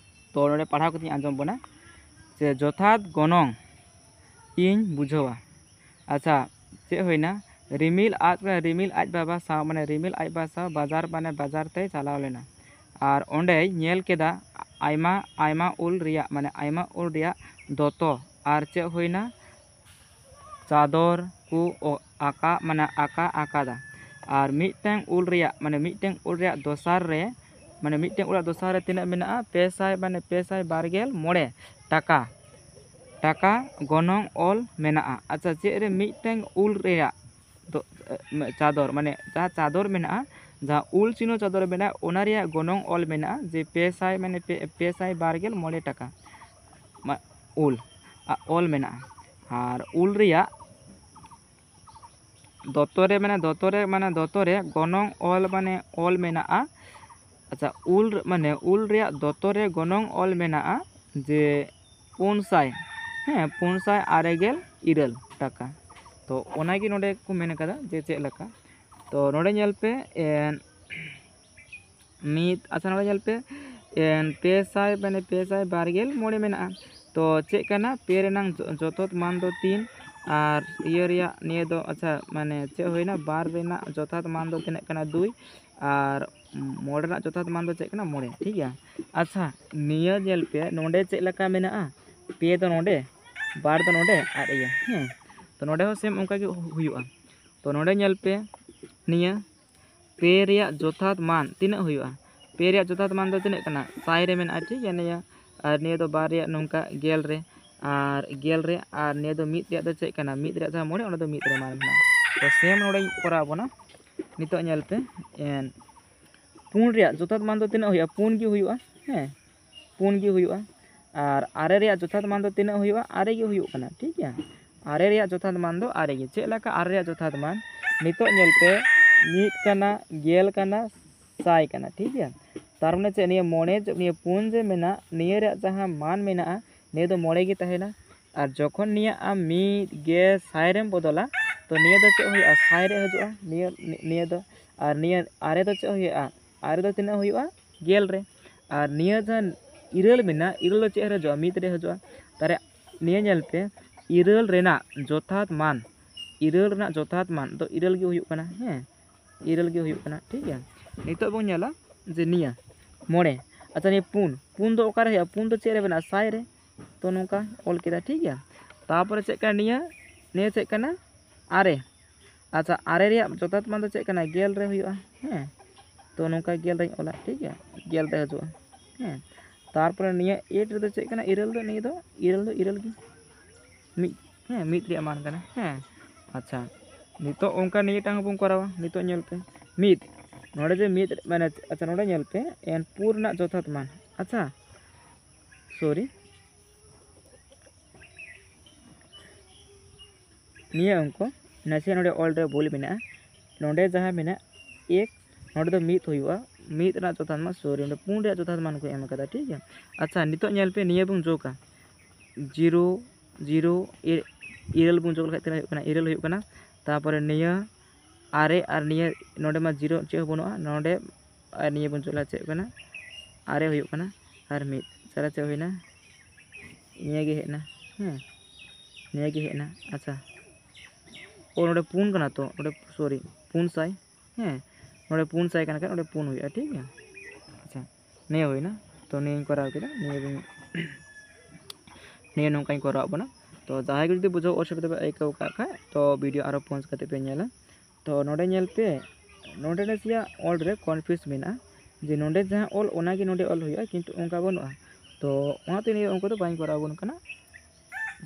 ᱛᱚ ᱱᱚᱰᱮ ᱯᱟᱲᱦᱟᱣ ᱠᱟᱛᱮᱧ ᱟᱸᱡᱚᱢ ᱵᱚᱱᱟ᱾ ᱡᱮ ᱡᱚᱛᱷᱟᱛ ᱜᱚᱱᱚᱝ ᱤᱧ ᱵᱩᱡᱷᱟᱹᱣᱟ᱾ ᱟᱪᱪᱷᱟ, ᱪᱮᱫ ᱦᱩᱭᱱᱟ? ᱨᱤᱢᱤᱞ ᱟᱡ, ᱨᱤᱢᱤᱞ ᱟᱡ ᱵᱟᱵᱟ ᱥᱟᱶ, ᱢᱟᱱᱮ ᱨᱤᱢᱤᱞ ᱟᱡ ᱵᱟᱵᱟ ᱥᱟᱶ ᱵᱟᱡᱟᱨ, ᱢᱟᱱᱮ ᱵᱟᱡᱟᱨ ᱛᱮᱭ ᱪᱟᱞᱟᱣ ᱞᱮᱱᱟ᱾ ᱟᱨ ᱚᱸᱰᱮᱭ ᱧᱮᱞ ᱠᱮᱫᱟ ᱟᱭᱢᱟ, ᱟᱭᱢᱟ ᱩᱞ ᱨᱮᱭᱟᱜ, ᱢᱟᱱᱮ ᱟᱭᱢᱟ ᱩᱞ ᱨᱮᱭᱟᱜ ᱫᱚᱛᱚ᱾ ᱟᱨ ᱪᱮᱫ ᱦᱩᱭᱱᱟ? ᱪᱟᱫᱚᱨ ᱠᱚ ᱚ-, ᱟᱠᱟ, ᱢᱟᱱᱮ ᱟᱠᱟ ᱟᱠᱟᱫᱟ᱾ ᱟᱨ ᱢᱤᱫᱴᱮᱱ ᱩᱞ ᱨᱮᱭᱟᱜ, ᱢᱟᱱᱮ ᱢᱤᱫᱴᱮᱱ ᱩᱞ ᱨᱮᱭᱟᱜ ᱫᱚᱥᱟᱨ ᱨᱮ, ᱢᱟᱱᱮ ᱢᱤᱫᱴᱮᱱ ᱩᱞ ᱨᱮᱭᱟᱜ ᱫᱚᱥᱟᱨ ᱨᱮ ᱛᱤᱱᱟᱹᱜ ᱢᱮᱱᱟᱜᱼᱟ? ᱯᱮ ᱥᱟᱭ, ᱢᱟᱱᱮ ᱯᱮ ᱥᱟᱭ ᱵᱟᱨ ᱜᱮᱞ ᱢᱚᱬᱮ ᱴᱟᱠᱟ, ᱴᱟᱠᱟ ᱜᱚᱱᱚᱝ ᱚᱞ ᱢᱮᱱᱟᱜᱼᱟ᱾ ᱟᱪᱪᱷᱟ, ᱪᱮᱫ ᱨᱮ ᱢᱤᱫᱴᱮᱱ ᱩᱞ ᱨᱮᱭᱟᱜ ᱫᱚ, ᱮ, ᱪᱟᱫᱚᱨ, ᱢᱟᱱᱮ ᱡᱟᱦᱟᱸ ᱪᱟᱫᱚᱨ ᱢᱮᱱᱟᱜᱼᱟ, ᱡᱟᱦᱟᱸ ᱩᱞ ᱪᱤᱱᱦᱟᱹ ᱪᱟᱫᱚᱨ ᱢᱮᱱᱟᱜᱼᱟ, ᱚᱱᱟ ᱨᱮᱭᱟᱜ ᱜᱚᱱᱚᱝ ᱚᱞ ᱢᱮᱱᱟᱜᱼᱟ ᱡᱮ ᱯᱮ ᱥᱟᱭ, ᱢᱟᱱᱮ ᱯᱮ, ᱯᱮ ᱥᱟᱭ ᱵᱟᱨ ᱜᱮᱞ ᱢᱚᱬᱮ ᱴᱟᱠᱟ᱾ ᱢᱟ-, ᱩᱞ, ᱟ, ᱚᱞ ᱢᱮᱱᱟᱜᱼᱟ᱾ ᱟᱨ ᱩᱞ ᱨᱮᱭᱟᱜ ᱫᱚᱛᱚ ᱨᱮ, ᱢᱟᱱᱮ ᱫᱚᱛᱚ ᱨᱮ, ᱢᱟᱱᱮ ᱫᱚᱛᱚ ᱨᱮ ᱜᱚᱱᱚᱝ ᱚᱞ, ᱢᱟᱱᱮ ᱚᱞ ᱢᱮᱱᱟᱜᱼᱟ᱾ ᱟᱪᱪᱷᱟ, ᱩᱞ, ᱢᱟᱱᱮ ᱩᱞ ᱨᱮᱭᱟᱜ ᱫᱚᱛᱚ ᱨᱮ ᱜᱚᱱᱚᱝ ᱚᱞ ᱢᱮᱱᱟᱜᱼᱟ ᱡᱮ ᱯᱩᱱ ᱥᱟᱭ, ᱦᱮᱸ, ᱯᱩᱱ ᱥᱟᱭ ᱟᱨᱮ ᱜᱮᱞ ᱤᱨᱟᱹᱞ ᱴᱟᱠᱟ᱾ ᱛᱚ ᱚᱱᱟᱜᱮ ᱱᱚᱰᱮ ᱠᱚ ᱢᱮᱱ ᱠᱟᱫᱟ ᱡᱮ ᱪᱮᱫ ᱞᱮᱠᱟ᱾ ᱛᱚ ᱱᱚᱰᱮ ᱧᱮᱞ ᱯᱮ, ᱮᱱ, ᱢᱤᱫ, ᱟᱪᱪᱷᱟ, ᱱᱚᱰᱮ ᱧᱮᱞ ᱯᱮ, ᱮᱱ, ᱯᱮ ᱥᱟᱭ, ᱢᱟᱱᱮ ᱯᱮ ᱥᱟᱭ ᱵᱟᱨ ᱜᱮᱞ ᱢᱚᱬᱮ ᱢᱮᱱᱟᱜᱼᱟ᱾ ᱛᱚ ᱪᱮᱫ ᱠᱟᱱᱟ? ᱯᱮ ᱨᱮᱱᱟᱝ ᱡᱚ-, ᱡᱚᱛᱷᱟᱛ ᱢᱟᱱ ᱫᱚ ᱛᱤᱱ, ᱟᱨ ᱤᱭᱟᱹ ᱨᱮᱭᱟᱜ ᱱᱤᱭᱟᱹ ᱫᱚ, ᱟᱪᱪᱷᱟ, ᱢᱟᱱᱮ ᱪᱮᱫ ᱦᱩᱭᱱᱟ? ᱵᱟᱨ ᱨᱮᱱᱟᱜ ᱡᱚᱛᱷᱟᱛ ᱢᱟᱱ ᱫᱚ ᱛᱤᱱᱟᱹᱜ ᱠᱟᱱᱟ? ᱫᱩᱭ᱾ ᱟᱨ ᱢᱚᱬᱮ ᱨᱮᱱᱟᱜ ᱡᱚᱛᱷᱟᱛ ᱢᱟᱱ ᱫᱚ ᱪᱮᱫ ᱠᱟᱱᱟ? ᱢᱚᱬᱮ᱾ ᱴᱷᱤᱠ ᱜᱮᱭᱟ᱾ ᱟᱪᱪᱷᱟ, ᱱᱤᱭᱟᱹ ᱧᱮᱞ ᱯᱮ, ᱱᱚᱰᱮ ᱪᱮᱫ ᱞᱮᱠᱟ ᱢᱮᱱᱟᱜᱼᱟ? ᱯᱮ ᱫᱚ ᱱᱚᱰᱮ, ᱵᱟᱨ ᱫᱚ ᱱᱚᱰᱮ, ᱟᱨ ᱤᱭᱟᱹ, ᱦᱮᱸ᱾ ᱛᱚ ᱱᱚᱰᱮ ᱦᱚᱸ ᱥᱮᱢ ᱚᱱᱠᱟ ᱜᱮ ᱦᱩᱭᱩᱜᱼᱟ᱾ ᱛᱚ ᱱᱚᱰᱮ ᱧᱮᱞ ᱯᱮ, ᱱᱤᱭᱟᱹ ᱯᱮ ᱨᱮᱭᱟᱜ ᱡᱚᱛᱷᱟᱛ ᱢᱟᱱ ᱛᱤᱱᱟᱹᱜ ᱦᱩᱭᱩᱜᱼᱟ? ᱯᱮ ᱨᱮᱭᱟᱜ ᱡᱚᱛᱷᱟᱛ ᱢᱟᱱ ᱫᱚ ᱛᱤᱱᱟᱹᱜ ᱠᱟᱱᱟ? ᱥᱟᱭ ᱨᱮ ᱢᱮᱱᱟᱜᱼᱟ, ᱴᱷᱤᱠ ᱜᱮᱭᱟ, ᱱᱤᱭᱟᱹ᱾ ᱟᱨ ᱱᱤᱭᱟᱹ ᱫᱚ ᱵᱟᱨ ᱨᱮᱭᱟᱜ ᱱᱚᱝᱠᱟ ᱜᱮᱞ ᱨᱮ, ᱟᱨ ᱜᱮᱞ ᱨᱮ, ᱟᱨ ᱱᱤᱭᱟᱹ ᱫᱚ ᱢᱤᱫ ᱨᱮᱭᱟᱜ ᱫᱚ ᱪᱮᱫ ᱠᱟᱱᱟ? ᱢᱤᱫ ᱨᱮᱭᱟᱜ ᱡᱟᱦᱟᱸ ᱢᱚᱬᱮ, ᱚᱸᱰᱮ ᱫᱚ ᱢᱤᱫ ᱨᱮ ᱢᱟᱱ ᱢᱮᱱᱟᱜᱼᱟ᱾ ᱛᱚ ᱥᱮᱢ ᱱᱚᱰᱮᱧ ᱠᱚᱨᱟᱣ ᱟᱵᱚᱱᱟ᱾ ᱱᱤᱛᱚᱜ ᱧᱮᱞ ᱯᱮ, ᱮᱱ, ᱯᱩᱱ ᱨᱮᱭᱟᱜ ᱡᱚᱛᱷᱟᱛ ᱢᱟᱱ ᱫᱚ ᱛᱤᱱᱟᱹᱜ ᱦᱩᱭᱩᱜᱼᱟ? ᱯᱩᱱ ᱜᱮ ᱦᱩᱭᱩᱜᱼᱟ, ᱦᱮᱸ, ᱯᱩᱱ ᱜᱮ ᱦᱩᱭᱩᱜᱼᱟ᱾ ᱟᱨ ᱟᱨᱮ ᱨᱮᱭᱟᱜ ᱡᱚᱛᱷᱟᱛ ᱢᱟᱱ ᱫᱚ ᱛᱤᱱᱟᱹᱜ ᱦᱩᱭᱩᱜᱼᱟ? ᱟᱨᱮ ᱜᱮ ᱦᱩᱭᱩᱜ ᱠᱟᱱᱟ, ᱴᱷᱤᱠ ᱜᱮᱭᱟ᱾ ᱟᱨᱮ ᱨᱮᱭᱟᱜ ᱡᱚᱛᱷᱟᱛ ᱢᱟᱱ ᱫᱚ ᱟᱨᱮ ᱜᱮ᱾ ᱪᱮᱫ ᱞᱮᱠᱟ ᱟᱨᱮ ᱨᱮᱭᱟᱜ ᱡᱚᱛᱷᱟᱛ ᱢᱟᱱ? ᱱᱤᱛᱚᱜ ᱧᱮᱞ ᱯᱮ, ᱢᱤᱫ ᱠᱟᱱᱟ, ᱜᱮᱞ ᱠᱟᱱᱟ, ᱥᱟᱭ ᱠᱟᱱᱟ, ᱴᱷᱤᱠ ᱜᱮᱭᱟ᱾ ᱛᱟᱨ ᱢᱟᱱᱮ ᱪᱮᱫ? ᱱᱤᱭᱟᱹ ᱢᱚᱬᱮ, ᱱᱤᱭᱟᱹ ᱯᱩᱱ ᱡᱮ ᱢᱮᱱᱟᱜ, ᱱᱤᱭᱟᱹ ᱨᱮᱭᱟᱜ ᱡᱟᱦᱟᱸ ᱢᱟᱱ ᱢᱮᱱᱟᱜᱼᱟ, ᱱᱤᱭᱟᱹ ᱫᱚ ᱢᱚᱬᱮ ᱜᱮ ᱛᱟᱦᱮᱱᱟ᱾ ᱟᱨ ᱡᱚᱠᱷᱚᱱ ᱱᱤᱭᱟᱹ ᱟᱢ ᱢᱤᱫ ᱜᱮ ᱥᱟᱭ ᱨᱮᱢ ᱵᱚᱫᱚᱞᱟ, ᱛᱚ ᱱᱤᱭᱟᱹ ᱫᱚ ᱪᱮᱫ ᱦᱩᱭᱩᱜᱼᱟ? ᱥᱟᱭ ᱨᱮ ᱦᱤᱡᱩᱜᱼᱟ ᱱᱤᱭᱟᱹ, ᱱᱤᱭᱟᱹ ᱫᱚ᱾ ᱟᱨ ᱱᱤᱭᱟᱹ ᱟᱨᱮ ᱫᱚ ᱪᱮᱫ ᱦᱩᱭᱩᱜᱼᱟ? ᱟᱨᱮ ᱫᱚ ᱛᱤᱱᱟᱹᱜ ᱦᱩᱭᱩᱜᱼᱟ? ᱜᱮᱞ ᱨᱮ᱾ ᱟᱨ ᱱᱤᱭᱟᱹ ᱡᱟᱦᱟᱸ ᱤᱨᱟᱹᱞ ᱢᱮᱱᱟᱜ, ᱤᱨᱟᱹᱞ ᱫᱚ ᱪᱮᱫ ᱨᱮ ᱦᱤᱡᱩᱜᱼᱟ? ᱢᱤᱫ ᱨᱮ ᱦᱤᱡᱩᱜᱼᱟ᱾ ᱛᱟᱦᱚᱞᱮ ᱱᱤᱭᱟᱹ ᱧᱮᱞ ᱯᱮ, ᱤᱨᱟᱹᱞ ᱨᱮᱱᱟᱜ ᱡᱚᱛᱷᱟᱛ ᱢᱟᱱ, ᱤᱨᱟᱹᱞ ᱨᱮᱱᱟᱜ ᱡᱚᱛᱷᱟᱛ ᱢᱟᱱ ᱫᱚ ᱤᱨᱟᱹᱞ ᱜᱮ ᱦᱩᱭᱩᱜ ᱠᱟᱱᱟ᱾ ᱦᱮᱸ, ᱤᱨᱟᱹᱞ ᱜᱮ ᱦᱩᱭᱩᱜ ᱠᱟᱱᱟ᱾ ᱴᱷᱤᱠ ᱜᱮᱭᱟ, ᱱᱤᱛᱚᱜ ᱵᱚᱱ ᱧᱮᱞᱟ ᱡᱮ ᱱᱤᱭᱟᱹ ᱢᱚᱬᱮ, ᱟᱪᱪᱷᱟ, ᱱᱤᱭᱟᱹ ᱯᱩᱱ, ᱯᱩᱱ ᱫᱚ ᱚᱠᱟᱨᱮ ᱦᱩᱭᱩᱜᱼᱟ? ᱯᱩᱱ ᱫᱚ ᱪᱮᱫ ᱨᱮ ᱢᱮᱱᱟᱜᱼᱟ? ᱥᱟᱭ ᱨᱮ᱾ ᱛᱚ ᱱᱚᱝᱠᱟ ᱚᱞ ᱠᱮᱫᱟ᱾ ᱴᱷᱤᱠ ᱜᱮᱭᱟ, ᱛᱟᱨᱯᱚᱨᱮ ᱪᱮᱫ ᱠᱟᱱᱟ ᱱᱤᱭᱟᱹ? ᱱᱤᱭᱟᱹ ᱪᱮᱫ ᱠᱟᱱᱟ? ᱟᱨᱮ᱾ ᱟᱪᱪᱷᱟ, ᱟᱨᱮ ᱨᱮᱭᱟᱜ ᱡᱚᱛᱷᱟᱛ ᱢᱟᱱ ᱫᱚ ᱪᱮᱫ ᱠᱟᱱᱟ? ᱜᱮᱞ ᱨᱮ ᱦᱩᱭᱩᱜᱼᱟ᱾ ᱦᱮᱸ, ᱛᱚ ᱱᱚᱝᱠᱟ ᱜᱮᱞ ᱨᱮᱧ ᱚᱞᱟ᱾ ᱴᱷᱤᱠ ᱜᱮᱭᱟ, ᱜᱮᱞ ᱨᱮ ᱦᱤᱡᱩᱜᱼᱟ᱾ ᱦᱮᱸ, ᱛᱟᱨᱯᱚᱨᱮ ᱱᱤᱭᱟᱹ ᱮᱭᱤᱴ ᱨᱮᱫᱚ ᱪᱮᱫ ᱠᱟᱱᱟ? ᱤᱨᱟᱹᱞ ᱫᱚ, ᱱᱤᱭᱟᱹ ᱫᱚ ᱤᱨᱟᱹᱞ ᱫᱚ ᱤᱨᱟᱹᱞ ᱜᱮ, ᱢᱤᱫ, ᱦᱮᱸ, ᱢᱤᱫ ᱨᱮᱭᱟᱜ ᱢᱟᱱ ᱠᱟᱱᱟ᱾ ᱦᱮᱸ, ᱟᱪᱪᱷᱟ, ᱱᱤᱛᱚᱜ ᱚᱱᱠᱟ ᱱᱤᱭᱟᱹᱴᱟᱝ ᱦᱚᱸᱵᱚᱱ ᱠᱚᱨᱟᱣᱟ᱾ ᱱᱤᱛᱚᱜ ᱧᱮᱞ ᱯᱮ, ᱢᱤᱫ, ᱱᱚᱰᱮ ᱡᱮ ᱢᱤᱫ, ᱢᱟᱱᱮ, ᱟᱪᱪᱷᱟ, ᱱᱚᱰᱮ ᱧᱮᱞ ᱯᱮ, ᱮᱱ ᱯᱩᱱ ᱨᱮᱱᱟᱜ ᱡᱚᱛᱷᱟᱛ ᱢᱟᱱ᱾ ᱟᱪᱪᱷᱟ, ᱥᱚᱨᱤ, ᱱᱤᱭᱟᱹ ᱚᱝᱠᱚ ᱱᱟᱥᱮᱭᱟᱜ ᱱᱚᱰᱮ ᱚᱞ ᱨᱮ ᱵᱷᱩᱞ ᱢᱮᱱᱟᱜᱼᱟ᱾ ᱱᱚᱰᱮ ᱡᱟᱦᱟᱸ ᱢᱮᱱᱟᱜ ᱮᱠ, ᱱᱚᱰᱮ ᱫᱚ ᱢᱤᱫ ᱦᱩᱭᱩᱜᱼᱟ, ᱢᱤᱫ ᱨᱮᱱᱟᱜ ᱡᱚᱛᱷᱟᱛ ᱢᱟᱱ, ᱥᱚᱨᱤ, ᱱᱚᱰᱮ ᱯᱩᱱ ᱨᱮᱭᱟᱜ ᱡᱚᱛᱷᱟᱛ ᱢᱟᱱ ᱠᱚ ᱮᱢ ᱟᱠᱟᱫᱟ᱾ ᱴᱷᱤᱠ ᱜᱮᱭᱟ, ᱟᱪᱪᱷᱟ, ᱱᱤᱛᱚᱜ ᱧᱮᱞ ᱯᱮ, ᱱᱤᱭᱟᱹ ᱵᱚᱱ ᱡᱳᱜᱟ, ᱡᱤᱨᱳ, ᱡᱤᱨᱳ, ᱤᱨᱟᱹᱞ ᱵᱚᱱ ᱡᱳᱜᱽ ᱞᱮᱠᱷᱟᱡ ᱛᱤᱱᱟᱹᱜ ᱦᱩᱭᱩᱜ ᱠᱟᱱᱟ? ᱤᱨᱟᱹᱞ ᱦᱩᱭᱩᱜ ᱠᱟᱱᱟ᱾ ᱛᱟᱨᱯᱚᱨᱮ ᱱᱤᱭᱟᱹ ᱟᱨᱮ, ᱟᱨ ᱱᱤᱭᱟᱹ ᱱᱚᱰᱮ ᱢᱟ ᱡᱤᱨᱳ ᱪᱮᱫ ᱦᱚᱸ ᱵᱟᱹᱱᱩᱜᱼᱟ, ᱱᱚᱰᱮ ᱟᱨ ᱱᱤᱭᱟᱹ ᱵᱚᱱ ᱡᱳᱜᱽ ᱞᱮᱠᱷᱟᱡ ᱪᱮᱫ ᱦᱩᱭᱩᱜ ᱠᱟᱱᱟ? ᱟᱨᱮ ᱦᱩᱭᱩᱜ ᱠᱟᱱᱟ ᱟᱨ ᱢᱤᱫ, ᱛᱟᱦᱚᱞᱮ ᱪᱮᱫ ᱦᱩᱭᱱᱟ? ᱱᱤᱭᱟᱹ ᱜᱮ ᱦᱮᱡ ᱮᱱᱟ᱾ ᱦᱮᱸ, ᱱᱤᱭᱟᱹ ᱜᱮ ᱦᱮᱡ ᱮᱱᱟ᱾ ᱟᱪᱪᱷᱟ, ᱳ, ᱱᱚᱰᱮ ᱯᱩᱱ ᱠᱟᱱᱟ ᱛᱚ, ᱱᱚᱰᱮ, ᱥᱚᱨᱤ, ᱯᱩᱱ ᱥᱟᱭ᱾ ᱦᱮᱸ, ᱱᱚᱰᱮ ᱯᱩᱱ ᱥᱟᱭ ᱠᱟᱱᱟ ᱠᱷᱟᱱ ᱱᱚᱰᱮ ᱯᱩᱱ ᱦᱩᱭᱩᱜᱼᱟ᱾ ᱴᱷᱤᱠ ᱜᱮᱭᱟ, ᱟᱪᱪᱷᱟ, ᱱᱤᱭᱟᱹ ᱦᱩᱭᱱᱟ᱾ ᱛᱚ ᱱᱤᱭᱟᱹᱧ ᱠᱚᱨᱟᱣ ᱠᱮᱫᱟ, ᱱᱤᱭᱟᱹ ᱵᱚᱱ ᱱᱤᱭᱟᱹ ᱱᱚᱝᱠᱟᱧ ᱠᱚᱨᱟᱣ ᱟᱵᱚᱱᱟ᱾ ᱛᱚ ᱡᱟᱦᱟᱸᱭ ᱠᱚ ᱡᱩᱫᱤ ᱵᱩᱡᱷᱟᱹᱣ ᱚᱥᱩᱵᱤᱫᱷᱟ ᱯᱮ ᱟᱹᱭᱠᱟᱹᱣ ᱠᱟᱜ ᱠᱷᱟᱡ, ᱛᱚ ᱵᱷᱤᱰᱤᱭᱳ ᱟᱨᱚ ᱯᱚᱡᱽ ᱠᱟᱛᱮ ᱯᱮ ᱧᱮᱞᱟ᱾ ᱛᱚ ᱱᱚᱰᱮ ᱧᱮᱞ ᱯᱮ, ᱱᱚᱰᱮ ᱱᱟᱥᱮᱭᱟᱜ ᱚᱞ ᱨᱮ ᱠᱚᱱᱯᱷᱤᱭᱩᱡᱽ ᱢᱮᱱᱟᱜᱼᱟ ᱡᱮ ᱱᱚᱰᱮ ᱡᱟᱦᱟᱸ ᱚᱞ, ᱚᱱᱟᱜᱮ ᱱᱚᱰᱮ ᱚᱞ ᱦᱩᱭᱩᱜᱼᱟ, ᱠᱤᱱᱛᱩ ᱚᱱᱠᱟ ᱵᱟᱹᱱᱩᱜᱼᱟ᱾ ᱛᱚ ᱚᱱᱟᱛᱮ ᱱᱤᱭᱟᱹ ᱚᱝᱠᱚ ᱫᱚ ᱵᱟᱹᱧ ᱠᱚᱨᱟᱣ ᱟᱵᱚᱱ ᱠᱟᱱᱟ,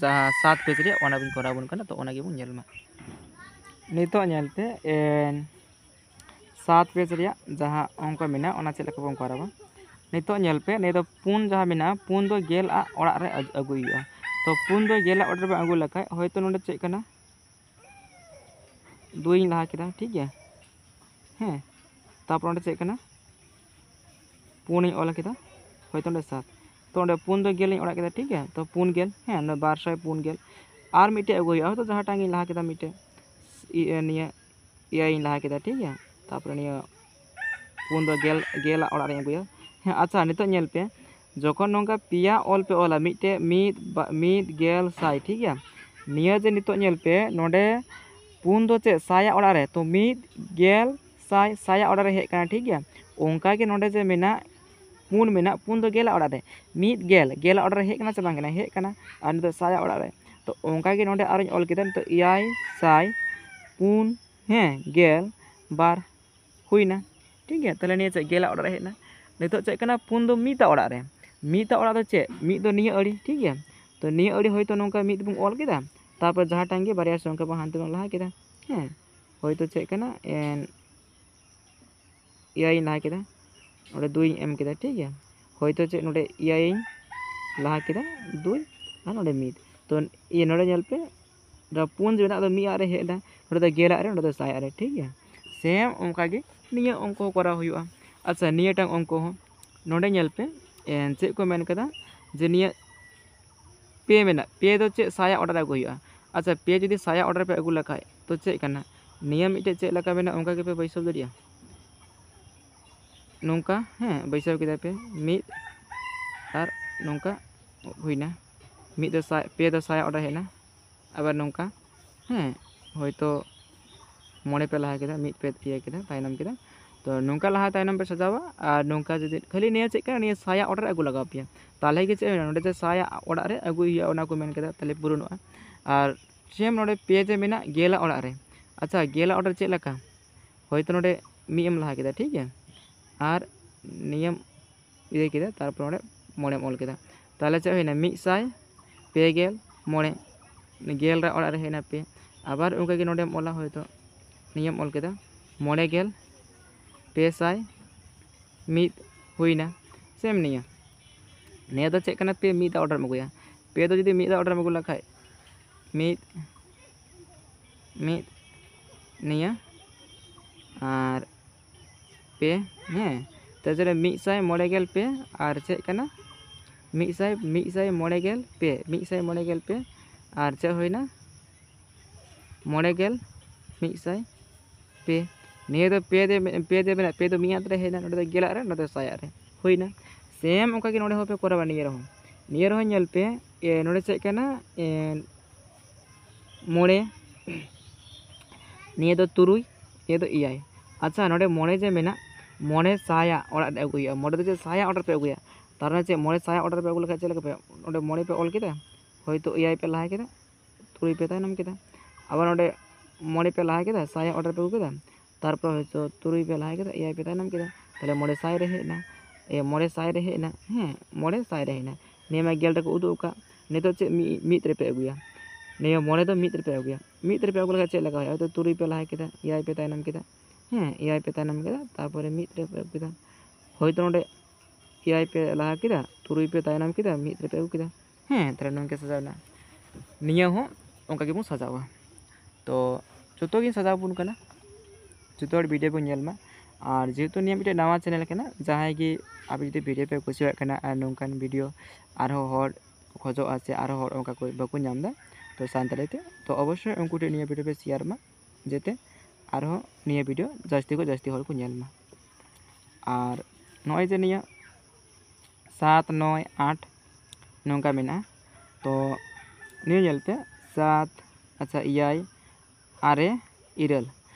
ᱡᱟᱦᱟᱸ ᱥᱟᱛ ᱯᱮᱡᱽ ᱨᱮᱭᱟᱜ, ᱚᱱᱟ ᱵᱚᱱ ᱠᱚᱨᱟᱣ ᱟᱵᱚᱱ ᱠᱟᱱᱟ᱾ ᱛᱚ ᱚᱱᱟ ᱜᱮᱵᱚᱱ ᱧᱮᱞ ᱢᱟ᱾ ᱱᱤᱛᱚᱜ ᱧᱮᱞ ᱯᱮ, ᱮᱱ ᱥᱟᱛ ᱯᱮᱡᱽ ᱨᱮᱭᱟᱜ ᱡᱟᱦᱟᱸ ᱚᱝᱠᱚ ᱢᱮᱱᱟᱜᱼᱟ, ᱚᱱᱟ ᱪᱮᱫ ᱞᱮᱠᱟ ᱵᱚᱱ ᱠᱚᱨᱟᱣᱟ᱾ ᱱᱤᱛᱚᱜ ᱧᱮᱞ ᱯᱮ, ᱱᱤᱭᱟᱹ ᱫᱚ ᱯᱩᱱ ᱡᱟᱦᱟᱸ ᱢᱮᱱᱟᱜᱼᱟ, ᱯᱩᱱ ᱫᱚ ᱜᱮᱞ ᱟᱜ ᱚᱲᱟᱜ ᱨᱮ ᱟᱹᱜᱩ-, ᱟᱹᱜᱩᱭ ᱦᱩᱭᱩᱜᱼᱟ᱾ ᱛᱚ ᱯᱩᱱ ᱫᱚ ᱜᱮᱞ ᱟᱜ ᱚᱲᱟᱜ ᱨᱮᱵᱚᱱ ᱟᱹᱜᱩ ᱞᱮᱠᱷᱟᱡ, ᱦᱚᱭᱛᱳ ᱱᱚᱰᱮ ᱪᱮᱫ ᱠᱟᱱᱟ, ᱫᱩᱭᱤᱧ ᱞᱟᱦᱟ ᱠᱮᱫᱟ, ᱴᱷᱤᱠ ᱜᱮᱭᱟ᱾ ᱦᱮᱸ, ᱛᱟᱨᱯᱚᱨ ᱚᱸᱰᱮ ᱪᱮᱫ ᱠᱟᱱᱟ? ᱯᱩᱱᱤᱧ ᱚᱞ ᱠᱮᱫᱟ, ᱦᱚᱭᱛᱳ ᱚᱸᱰᱮ ᱥᱟᱛ᱾ ᱛᱚ ᱚᱸᱰᱮ ᱯᱩᱱ ᱫᱚ ᱜᱮᱞᱤᱧ ᱚᱲᱟᱜ ᱠᱮᱫᱟ, ᱴᱷᱤᱠ ᱜᱮᱭᱟ᱾ ᱛᱚ ᱯᱩᱱ ᱜᱮᱞ, ᱦᱮᱸ, ᱚᱸᱰᱮ ᱵᱟᱨ ᱥᱟᱭ ᱯᱩᱱ ᱜᱮᱞ᱾ ᱟᱨ ᱢᱤᱫᱴᱮᱡ ᱟᱹᱜᱩ ᱦᱩᱭᱩᱜᱼᱟ, ᱦᱚᱭᱛᱳ ᱡᱟᱦᱟᱸᱴᱟᱝ ᱜᱤᱧ ᱞᱟᱦᱟ ᱠᱮᱫᱟ ᱢᱤᱫᱴᱮᱡ, ᱤᱭᱟᱹ, ᱱᱤᱭᱟᱹ ᱮᱭᱟᱭᱤᱧ ᱞᱟᱦᱟ ᱠᱮᱫᱟ, ᱴᱷᱤᱠ ᱜᱮᱭᱟ᱾ ᱛᱟᱨᱯᱚᱨᱮ ᱱᱤᱭᱟᱹ ᱯᱩᱱ ᱫᱚ ᱜᱮᱞ, ᱜᱮᱞᱟᱜ ᱚᱲᱟᱜ ᱨᱤᱧ ᱟᱹᱜᱩᱭᱟ᱾ ᱦᱮᱸ, ᱟᱪᱪᱷᱟ, ᱱᱤᱛᱚᱜ ᱧᱮᱞ ᱯᱮ, ᱡᱚᱠᱷᱚᱱ ᱱᱚᱝᱠᱟ ᱯᱮᱭᱟ ᱚᱞ ᱯᱮ ᱚᱞᱟ, ᱢᱤᱫᱴᱮᱡ ᱢᱤᱫ ᱵᱟ- ᱢᱤᱫ ᱜᱮᱞ ᱥᱟᱭ, ᱴᱷᱤᱠ ᱜᱮᱭᱟ᱾ ᱱᱤᱭᱟᱹ ᱡᱮ ᱱᱤᱛᱚᱜ ᱧᱮᱞ ᱯᱮ, ᱱᱚᱰᱮ ᱯᱩᱱ ᱫᱚ ᱪᱮᱫ, ᱥᱟᱭᱟᱜ ᱚᱲᱟᱜ ᱨᱮ, ᱛᱚ ᱢᱤᱫ ᱜᱮᱞ ᱥᱟᱭ, ᱥᱟᱭᱟᱜ ᱚᱲᱟᱜ ᱨᱮ ᱦᱮᱡ ᱠᱟᱱᱟ, ᱴᱷᱤᱠ ᱜᱮᱭᱟ᱾ ᱚᱱᱠᱟ ᱜᱮ ᱱᱚᱰᱮ ᱡᱮ ᱢᱮᱱᱟᱜ, ᱯᱩᱱ ᱢᱮᱱᱟᱜ, ᱯᱩᱱ ᱫᱚ ᱜᱮᱞᱟᱜ ᱚᱲᱟᱜ ᱨᱮ, ᱢᱤᱫ ᱜᱮᱞ, ᱜᱮᱞᱟᱜ ᱚᱲᱟᱜ ᱨᱮ ᱦᱮᱡ ᱠᱟᱱᱟ ᱥᱮ ᱵᱟᱝ ᱠᱟᱱᱟ? ᱦᱮᱡ ᱠᱟᱱᱟ᱾ ᱟᱨ ᱱᱤᱛᱚᱜ ᱥᱟᱭᱟᱜ ᱚᱲᱟᱜ ᱨᱮ, ᱛᱚ ᱚᱱᱠᱟ ᱜᱮ ᱱᱚᱰᱮ ᱟᱨᱚᱧ ᱚᱞ ᱠᱮᱫᱟ, ᱱᱤᱛᱚᱜ ᱮᱭᱟᱭ ᱥᱟᱭ ᱯᱩᱱ, ᱦᱮᱸ, ᱜᱮᱞ ᱵᱟᱨ ᱦᱩᱭᱱᱟ, ᱴᱷᱤᱠ ᱜᱮᱭᱟ᱾ ᱛᱟᱦᱚᱞᱮ ᱱᱤᱭᱟᱹ ᱪᱮᱫ, ᱜᱮᱞᱟᱜ ᱚᱲᱟᱜ ᱨᱮ ᱦᱮᱡ ᱮᱱᱟ᱾ ᱱᱤᱛᱚᱜ ᱪᱮᱫ ᱠᱟᱱᱟ, ᱯᱩᱱ ᱫᱚ ᱢᱤᱫᱟᱜ ᱚᱲᱟᱜ ᱨᱮ, ᱢᱤᱫᱟᱜ ᱚᱲᱟᱜ ᱫᱚ ᱪᱮᱫ, ᱢᱤᱫ ᱫᱚ ᱱᱤᱭᱟᱹ ᱟᱹᱲᱤ, ᱴᱷᱤᱠ ᱜᱮᱭᱟ᱾ ᱛᱚ ᱱᱤᱭᱟᱹ ᱟᱹᱲᱤ ᱦᱚᱭᱛᱳ ᱱᱚᱝᱠᱟ ᱢᱤᱫ ᱵᱚᱱ ᱚᱞ ᱠᱮᱫᱟ, ᱛᱟᱨᱯᱚᱨ ᱡᱟᱦᱟᱸ ᱴᱟᱝ ᱜᱮ ᱵᱟᱨᱭᱟ ᱥᱚᱝᱠᱷᱟ ᱵᱚᱱ ᱦᱟᱱᱛᱮ ᱵᱚᱱ ᱞᱟᱦᱟ ᱠᱮᱫᱟ, ᱦᱮᱸ, ᱦᱚᱭᱛᱳ ᱪᱮᱫ ᱠᱟᱱᱟ, ᱮᱱ ᱮᱭᱟᱭᱤᱧ ᱞᱟᱦᱟ ᱠᱮᱫᱟ, ᱱᱚᱰᱮ ᱫᱩᱭᱤᱧ ᱮᱢ ᱠᱮᱫᱟ, ᱴᱷᱤᱠ ᱜᱮᱭᱟ᱾ ᱦᱚᱭᱛᱳ ᱪᱮᱫ, ᱱᱚᱰᱮ ᱮᱭᱟᱭᱤᱧ ᱞᱟᱦᱟ ᱠᱮᱫᱟ, ᱫᱩᱭ, ᱟᱨ ᱱᱚᱰᱮ ᱢᱤᱫ᱾ ᱛᱚ ᱤᱭᱟᱹ ᱱᱚᱰᱮ ᱧᱮᱞ ᱯᱮ, ᱱᱚᱰᱮ ᱯᱩᱱ ᱡᱮ ᱢᱮᱱᱟᱜ ᱫᱚ, ᱢᱤᱫ ᱟᱜ ᱨᱮ ᱦᱮᱡ ᱮᱱᱟ, ᱱᱚᱰᱮ ᱫᱚ ᱜᱮᱞᱟᱜ ᱨᱮ, ᱱᱚᱰᱮ ᱫᱚ ᱥᱟᱭᱟᱜ ᱨᱮ, ᱴᱷᱤᱠ ᱜᱮᱭᱟ᱾ ᱥᱮᱢ ᱚᱱᱠᱟ ᱜᱮ ᱱᱤᱭᱟᱹ ᱚᱝᱠᱚ ᱦᱚᱸ ᱠᱚᱨᱟᱣ ᱦᱩᱭᱩᱜᱼᱟ᱾ ᱟᱪᱪᱷᱟ, ᱱᱤᱭᱟᱹᱴᱟᱝ ᱚᱝᱠᱚ ᱦᱚᱸ ᱱᱚᱰᱮ ᱧᱮᱞ ᱯᱮ, ᱮᱱ ᱪᱮᱫ ᱠᱚ ᱢᱮᱱ ᱠᱟᱫᱟ, ᱡᱮ ᱱᱤᱭᱟᱹ ᱯᱮ ᱢᱮᱱᱟᱜ, ᱯᱮ ᱫᱚ ᱪᱮᱫ, ᱥᱟᱭᱟᱜ ᱚᱰᱟᱨ ᱨᱮ ᱟᱹᱜᱩ ᱦᱩᱭᱩᱜᱼᱟ᱾ ᱟᱪᱪᱷᱟ, ᱯᱮ ᱡᱩᱫᱤ ᱥᱟᱭᱟᱜ ᱚᱰᱟᱨ ᱯᱮ ᱟᱹᱜᱩ ᱞᱮᱠᱷᱟᱡ, ᱛᱚ ᱪᱮᱫ ᱠᱟᱱᱟ, ᱱᱤᱭᱟᱹ ᱢᱤᱫᱴᱮᱡ ᱪᱮᱫ ᱞᱮᱠᱟ ᱢᱮᱱᱟᱜ, ᱚᱱᱠᱟ ᱜᱮᱯᱮ ᱵᱟᱹᱭᱥᱟᱹᱣ ᱫᱟᱲᱮᱭᱟᱜᱼᱟ᱾ ᱱᱚᱝᱠᱟ, ᱦᱮᱸ, ᱵᱟᱹᱭᱥᱟᱹᱣ ᱠᱮᱫᱟ ᱯᱮ ᱢᱤᱫ, ᱟᱨ ᱱᱚᱝᱠᱟ ᱦᱩᱭᱱᱟ, ᱢᱤᱫ ᱫᱚ ᱥᱟᱭ, ᱯᱮ ᱫᱚ ᱥᱟᱭᱟᱜ ᱚᱰᱟᱨ ᱦᱮᱡ ᱮᱱᱟ, ᱟᱵᱟᱨ ᱱᱚᱝᱠᱟ, ᱦᱮᱸ, ᱦᱚᱭᱛᱳ ᱢᱚᱬᱮ ᱯᱮ ᱞᱟᱦᱟ ᱠᱮᱫᱟ, ᱢᱤᱫ ᱯᱮ ᱤᱭᱟᱹ ᱠᱮᱫᱟ, ᱛᱟᱭᱱᱚᱢ ᱠᱮᱫᱟ᱾ ᱛᱚ ᱱᱚᱝᱠᱟ ᱞᱟᱦᱟ ᱛᱟᱭᱱᱚᱢ ᱯᱮ ᱥᱟᱡᱟᱣᱟ᱾ ᱟᱨ ᱱᱚᱝᱠᱟ ᱡᱩᱫᱤ ᱠᱷᱟᱹᱞᱤ ᱱᱤᱭᱟᱹ ᱪᱮᱫ ᱠᱟᱱᱟ, ᱱᱤᱭᱟᱹ ᱥᱟᱭᱟᱜ ᱚᱰᱟᱨ ᱨᱮ ᱟᱹᱜᱩ ᱞᱟᱜᱟᱣ ᱯᱮᱭᱟ, ᱛᱟᱦᱚᱞᱮ ᱜᱮ ᱪᱮᱫ ᱦᱩᱭᱩᱜᱼᱟ, ᱱᱚᱰᱮ ᱡᱮ ᱥᱟᱭᱟᱜ ᱚᱲᱟᱜ ᱨᱮ ᱟᱹᱜᱩᱭ ᱦᱩᱭᱩᱜᱼᱟ, ᱚᱱᱟ ᱠᱚ ᱢᱮᱱ ᱠᱮᱫᱟ, ᱛᱟᱦᱚᱞᱮ ᱯᱩᱨᱚᱱᱚᱜᱼᱟ᱾ ᱟᱨ ᱥᱮᱢ ᱱᱚᱰᱮ ᱯᱮ ᱡᱮ ᱢᱮᱱᱟᱜ, ᱜᱮᱞᱟᱜ ᱚᱲᱟᱜ ᱨᱮ, ᱟᱪᱪᱷᱟ, ᱜᱮᱞᱟᱜ ᱚᱰᱟᱨ ᱪᱮᱫ ᱞᱮᱠᱟ? ᱦᱚᱭᱛᱳ ᱱᱚᱰᱮ ᱢᱤᱫ ᱮᱢ ᱞᱟᱦᱟ ᱠᱮᱫᱟ, ᱴᱷᱤᱠ ᱜᱮᱭᱟ, ᱟᱨ ᱱᱤᱭᱟᱹᱢ ᱤᱭᱟᱹ ᱠᱮᱫᱟ, ᱛᱟᱨᱯᱚᱨ ᱱᱚᱰᱮ ᱢᱚᱬᱮᱢ ᱚᱞ ᱠᱮᱫᱟ, ᱛᱟᱦᱚᱞᱮ ᱪᱮᱫ ᱦᱩᱭᱱᱟ? ᱢᱤᱫ ᱥᱟᱭ ᱯᱮ ᱜᱮᱞ ᱢᱚᱬᱮ᱾ ᱜᱮᱞ ᱨᱮ ᱚᱲᱟᱜ ᱨᱮ ᱦᱮᱡ ᱮᱱᱟ ᱯᱮ, ᱟᱵᱟᱨ ᱚᱱᱠᱟ ᱜᱮ ᱱᱚᱰᱮᱢ ᱚᱞᱟ, ᱦᱚᱭᱛᱳ ᱱᱤᱭᱟᱹᱢ ᱚᱞ ᱠᱮᱫᱟ, ᱢᱚᱬᱮ ᱜᱮᱞ ᱯᱮ ᱥᱟᱭ ᱢᱤᱫ ᱦᱩᱭᱱᱟ, ᱥᱮᱢ ᱱᱤᱭᱟᱹ᱾ ᱱᱤᱭᱟᱹ ᱫᱚ ᱪᱮᱫ ᱠᱟᱱᱟ? ᱯᱮ ᱢᱤᱫ ᱫᱚ ᱚᱰᱟᱨᱮᱢ ᱟᱹᱜᱩᱭᱟ, ᱯᱮ ᱫᱚ ᱡᱩᱫᱤ ᱢᱤᱫ ᱫᱚ ᱚᱰᱟᱨᱮᱢ ᱟᱹᱜᱩ ᱞᱮᱠᱷᱟᱡ, ᱢᱤᱫ, ᱢᱤᱫ, ᱱᱤᱭᱟᱹ, ᱟᱨ ᱯᱮ, ᱦᱮᱸ, ᱛᱟᱦᱞᱮ ᱢᱤᱫ ᱥᱟᱭ ᱢᱚᱬᱮ ᱜᱮᱞ ᱯᱮ, ᱟᱨ ᱪᱮᱫ ᱠᱟᱱᱟ? ᱢᱤᱫ ᱥᱟᱭ, ᱢᱤᱫ ᱥᱟᱭ ᱢᱚᱬᱮ ᱜᱮᱞ ᱯᱮ, ᱢᱤᱫ ᱥᱟᱭ ᱢᱚᱬᱮ ᱜᱮᱞ ᱯᱮ, ᱟᱨ ᱪᱮᱫ ᱦᱩᱭᱱᱟ? ᱢᱚᱬᱮ ᱜᱮᱞ, ᱢᱤᱫ ᱥᱟᱭ ᱯᱮ᱾ ᱱᱤᱭᱟᱹ ᱫᱚ ᱯᱮ ᱫᱮ, ᱯᱮ ᱫᱮ ᱢᱮᱱᱟᱜ, ᱯᱮ ᱫᱚ ᱢᱤᱫ ᱦᱟᱛ ᱨᱮ ᱦᱮᱡ ᱮᱱᱟ, ᱱᱚᱰᱮ ᱫᱚ ᱜᱮᱞᱟᱜ ᱨᱮ, ᱱᱚᱰᱮ ᱫᱚ ᱥᱟᱭᱟᱜ ᱨᱮ ᱦᱩᱭᱱᱟ᱾ ᱥᱮᱢ ᱚᱱᱠᱟ ᱜᱮ ᱱᱚᱰᱮ ᱦᱚᱸᱯᱮ ᱠᱚᱨᱟᱣᱟ᱾ ᱱᱤᱭᱟᱹ ᱨᱮᱦᱚᱸ, ᱱᱤᱭᱟᱹ ᱨᱮᱦᱚᱸ ᱧᱮᱞ ᱯᱮ, ᱮ, ᱱᱚᱰᱮ ᱪᱮᱫ ᱠᱟᱱᱟ, ᱮ, ᱢᱚᱬᱮ, ᱱᱤᱭᱟᱹ ᱫᱚ ᱛᱩᱨᱩᱭ, ᱱᱤᱭᱟᱹ ᱫᱚ ᱮᱭᱟᱭ᱾ ᱟᱪᱪᱷᱟ, ᱱᱚᱰᱮ ᱢᱚᱬᱮ ᱡᱮ ᱢᱮᱱᱟᱜ, ᱢᱚᱬᱮ ᱥᱟᱭᱟᱜ ᱚᱲᱟᱜ ᱨᱮ ᱟᱹᱜᱩ ᱦᱩᱭᱩᱜᱼᱟ᱾ ᱢᱚᱬᱮ ᱫᱚ ᱪᱮᱫ ᱥᱟᱭᱟᱜ ᱚᱰᱟᱨ ᱯᱮ ᱟᱹᱜᱩᱭᱟ? ᱛᱟᱨ ᱢᱟᱱᱮ ᱪᱮᱫ, ᱢᱚᱬᱮ ᱥᱟᱭᱟᱜ ᱚᱰᱟᱨ ᱯᱮ ᱟᱹᱜᱩ ᱞᱮᱠᱷᱟᱡ ᱪᱮᱫ ᱞᱮᱠᱟ ᱯᱮ, ᱱᱚᱰᱮ ᱢᱚᱬᱮ ᱯᱮ ᱚᱞ ᱠᱮᱫᱟ, ᱦᱳᱭᱛᱳ ᱮᱭᱟᱭ ᱯᱮ ᱞᱟᱦᱟ ᱠᱮᱫᱟ, ᱛᱩᱨᱩᱭ ᱯᱮ ᱛᱟᱭᱱᱚᱢ ᱠᱮᱫᱟ᱾ ᱟᱵᱟᱨ ᱱᱚᱰᱮ ᱢᱚᱬᱮ ᱯᱮ ᱞᱟᱦᱟ ᱠᱮᱫᱟ, ᱥᱟᱭᱟᱜ ᱚᱰᱟᱨ ᱯᱮ ᱟᱹᱜᱩ ᱠᱮᱫᱟ, ᱛᱟᱨᱯᱚᱨ ᱦᱳᱭᱛᱳ ᱛᱩᱨᱩᱭ ᱯᱮ ᱞᱟᱦᱟ ᱠᱮᱫᱟ, ᱮᱭᱟᱭ ᱯᱮ ᱛᱟᱭᱱᱚᱢ ᱠᱮᱫᱟ, ᱛᱟᱦᱞᱮ ᱢᱚᱬᱮ ᱥᱟᱭ ᱨᱮ ᱦᱮᱡ ᱮᱱᱟ, ᱮ, ᱢᱚᱬᱮ ᱥᱟᱭ ᱨᱮ ᱦᱮᱡ ᱮᱱᱟ, ᱦᱮᱸ, ᱢᱚᱬᱮ ᱥᱟᱭ ᱨᱮ ᱦᱮᱡ ᱮᱱᱟ᱾ ᱱᱤᱭᱟᱹ ᱢᱟ ᱜᱮᱞ ᱨᱮᱠᱚ ᱩᱫᱩᱜ ᱟᱠᱟᱫ, ᱱᱤᱛᱚᱜ ᱪᱮᱫ ᱢᱤᱫ, ᱢᱤᱫ ᱨᱮᱯᱮ ᱟᱹᱜᱩᱭᱟ? ᱱᱤᱭᱟᱹ ᱢᱚᱬᱮ ᱫᱚ ᱢᱤᱫ ᱨᱮᱯᱮ ᱟᱹᱜᱩᱭᱟ᱾ ᱢᱤᱫ ᱨᱮᱯᱮ ᱟᱹᱜᱩ ᱞᱮᱠᱷᱟᱱ ᱪᱮᱫ ᱞᱮᱠᱟ ᱦᱩᱭᱩᱜᱼᱟ? ᱦᱳᱭᱛᱳ ᱛᱩᱨᱩᱭ ᱯᱮ ᱞᱟᱦᱟ ᱠᱮᱫᱟ, ᱮᱭᱟᱭ ᱯᱮ ᱛᱟᱭᱱᱚᱢ ᱠᱮᱫᱟ, ᱦᱮᱸ, ᱮᱭᱟᱭ ᱯᱮ ᱛᱟᱭᱱᱚᱢ ᱠᱮᱫᱟ, ᱛᱟᱨᱯᱚᱨᱮ ᱢᱤᱫ ᱨᱮᱯᱮ ᱟᱹᱜᱩ ᱠᱮᱫᱟ᱾ ᱦᱳᱭᱛᱳ ᱱᱚᱰᱮ ᱮᱭᱟᱭ ᱯᱮ ᱞᱟᱦᱟ ᱠᱮᱫᱟ, ᱛᱩᱨᱩᱭ ᱯᱮ ᱛᱟᱭᱱᱚᱢ ᱠᱮᱫᱟ, ᱢᱤᱫ ᱨᱮᱯᱮ ᱟᱹᱜᱩ ᱠᱮᱫᱟ, ᱦᱮᱸ, ᱛᱟᱦᱞᱮ ᱱᱚᱝᱠᱟ ᱥᱟᱡᱟᱣ ᱮᱱᱟ᱾ ᱱᱤᱭᱟᱹ ᱦᱚᱸ ᱚᱱᱠᱟ ᱜᱮᱵᱚᱱ ᱥᱟᱡᱟᱣᱟ᱾ ᱛᱚ ᱡᱚᱛᱚ ᱜᱤᱧ ᱥᱟᱡᱟᱣ ᱟᱵᱚᱱ ᱠᱟᱱᱟ, ᱡᱚᱛᱚ ᱦᱚᱲ ᱵᱷᱤᱰᱤᱭᱳ ᱵᱚᱱ ᱧᱮᱞ ᱢᱟ᱾ ᱟᱨ ᱡᱮᱦᱮᱛᱩ ᱱᱤᱭᱟᱹ ᱢᱤᱫᱴᱮᱱ ᱱᱟᱣᱟ ᱪᱮᱱᱮᱞ ᱠᱟᱱᱟ, ᱡᱟᱦᱟᱸᱭ ᱜᱮ ᱟᱯᱮ ᱡᱩᱫᱤ ᱵᱷᱤᱰᱤᱭᱳ ᱯᱮ ᱠᱩᱥᱤᱭᱟᱜ ᱠᱟᱱᱟ ᱟᱨ ᱱᱚᱝᱠᱟᱱ ᱵᱷᱤᱰᱤᱭᱳ ᱟᱨᱦᱚᱸ ᱦᱚᱲ ᱠᱷᱚᱡᱚᱜᱼᱟ ᱥᱮ ᱟᱨᱦᱚᱸ ᱦᱚᱲ ᱚᱱᱠᱟ ᱠᱚ ᱵᱟᱠᱚ ᱧᱟᱢ ᱮᱫᱟ, ᱛᱚ ᱥᱟᱱᱛᱟᱲᱤ ᱛᱮ, ᱛᱚ ᱚᱵᱚᱥᱥᱳᱭ ᱩᱱᱠᱩ ᱴᱷᱮᱱ ᱱᱤᱭᱟᱹ ᱵᱷᱤᱰᱤᱭᱳ ᱯᱮ ᱥᱮᱭᱟᱨ ᱢᱟ, ᱡᱟᱛᱮ ᱟᱨᱦᱚᱸ ᱱᱤᱭᱟᱹ ᱵᱷᱤᱰᱤᱭᱳ ᱡᱟᱹᱥᱛᱤ ᱠᱷᱚᱱ ᱡᱟᱹᱥᱛᱤ ᱦᱚᱲ ᱠᱚ ᱧᱮᱞ ᱢᱟ᱾ ᱟᱨ ᱱᱚᱜᱼᱚᱭ ᱡᱮ ᱱᱤᱭᱟᱹ ᱥᱟᱛ, ᱱᱚᱭ, ᱟᱴ ᱱᱚᱝᱠᱟ ᱢᱮᱱᱟᱜᱼᱟ, ᱛᱚ ᱱᱤᱭᱟᱹ ᱧᱮᱞ ᱯᱮ, ᱥᱟᱛ, ᱟᱪᱪᱷᱟ, ᱮᱭᱟᱭ, ᱟᱨᱮ, ᱤᱨᱟᱹᱞ᱾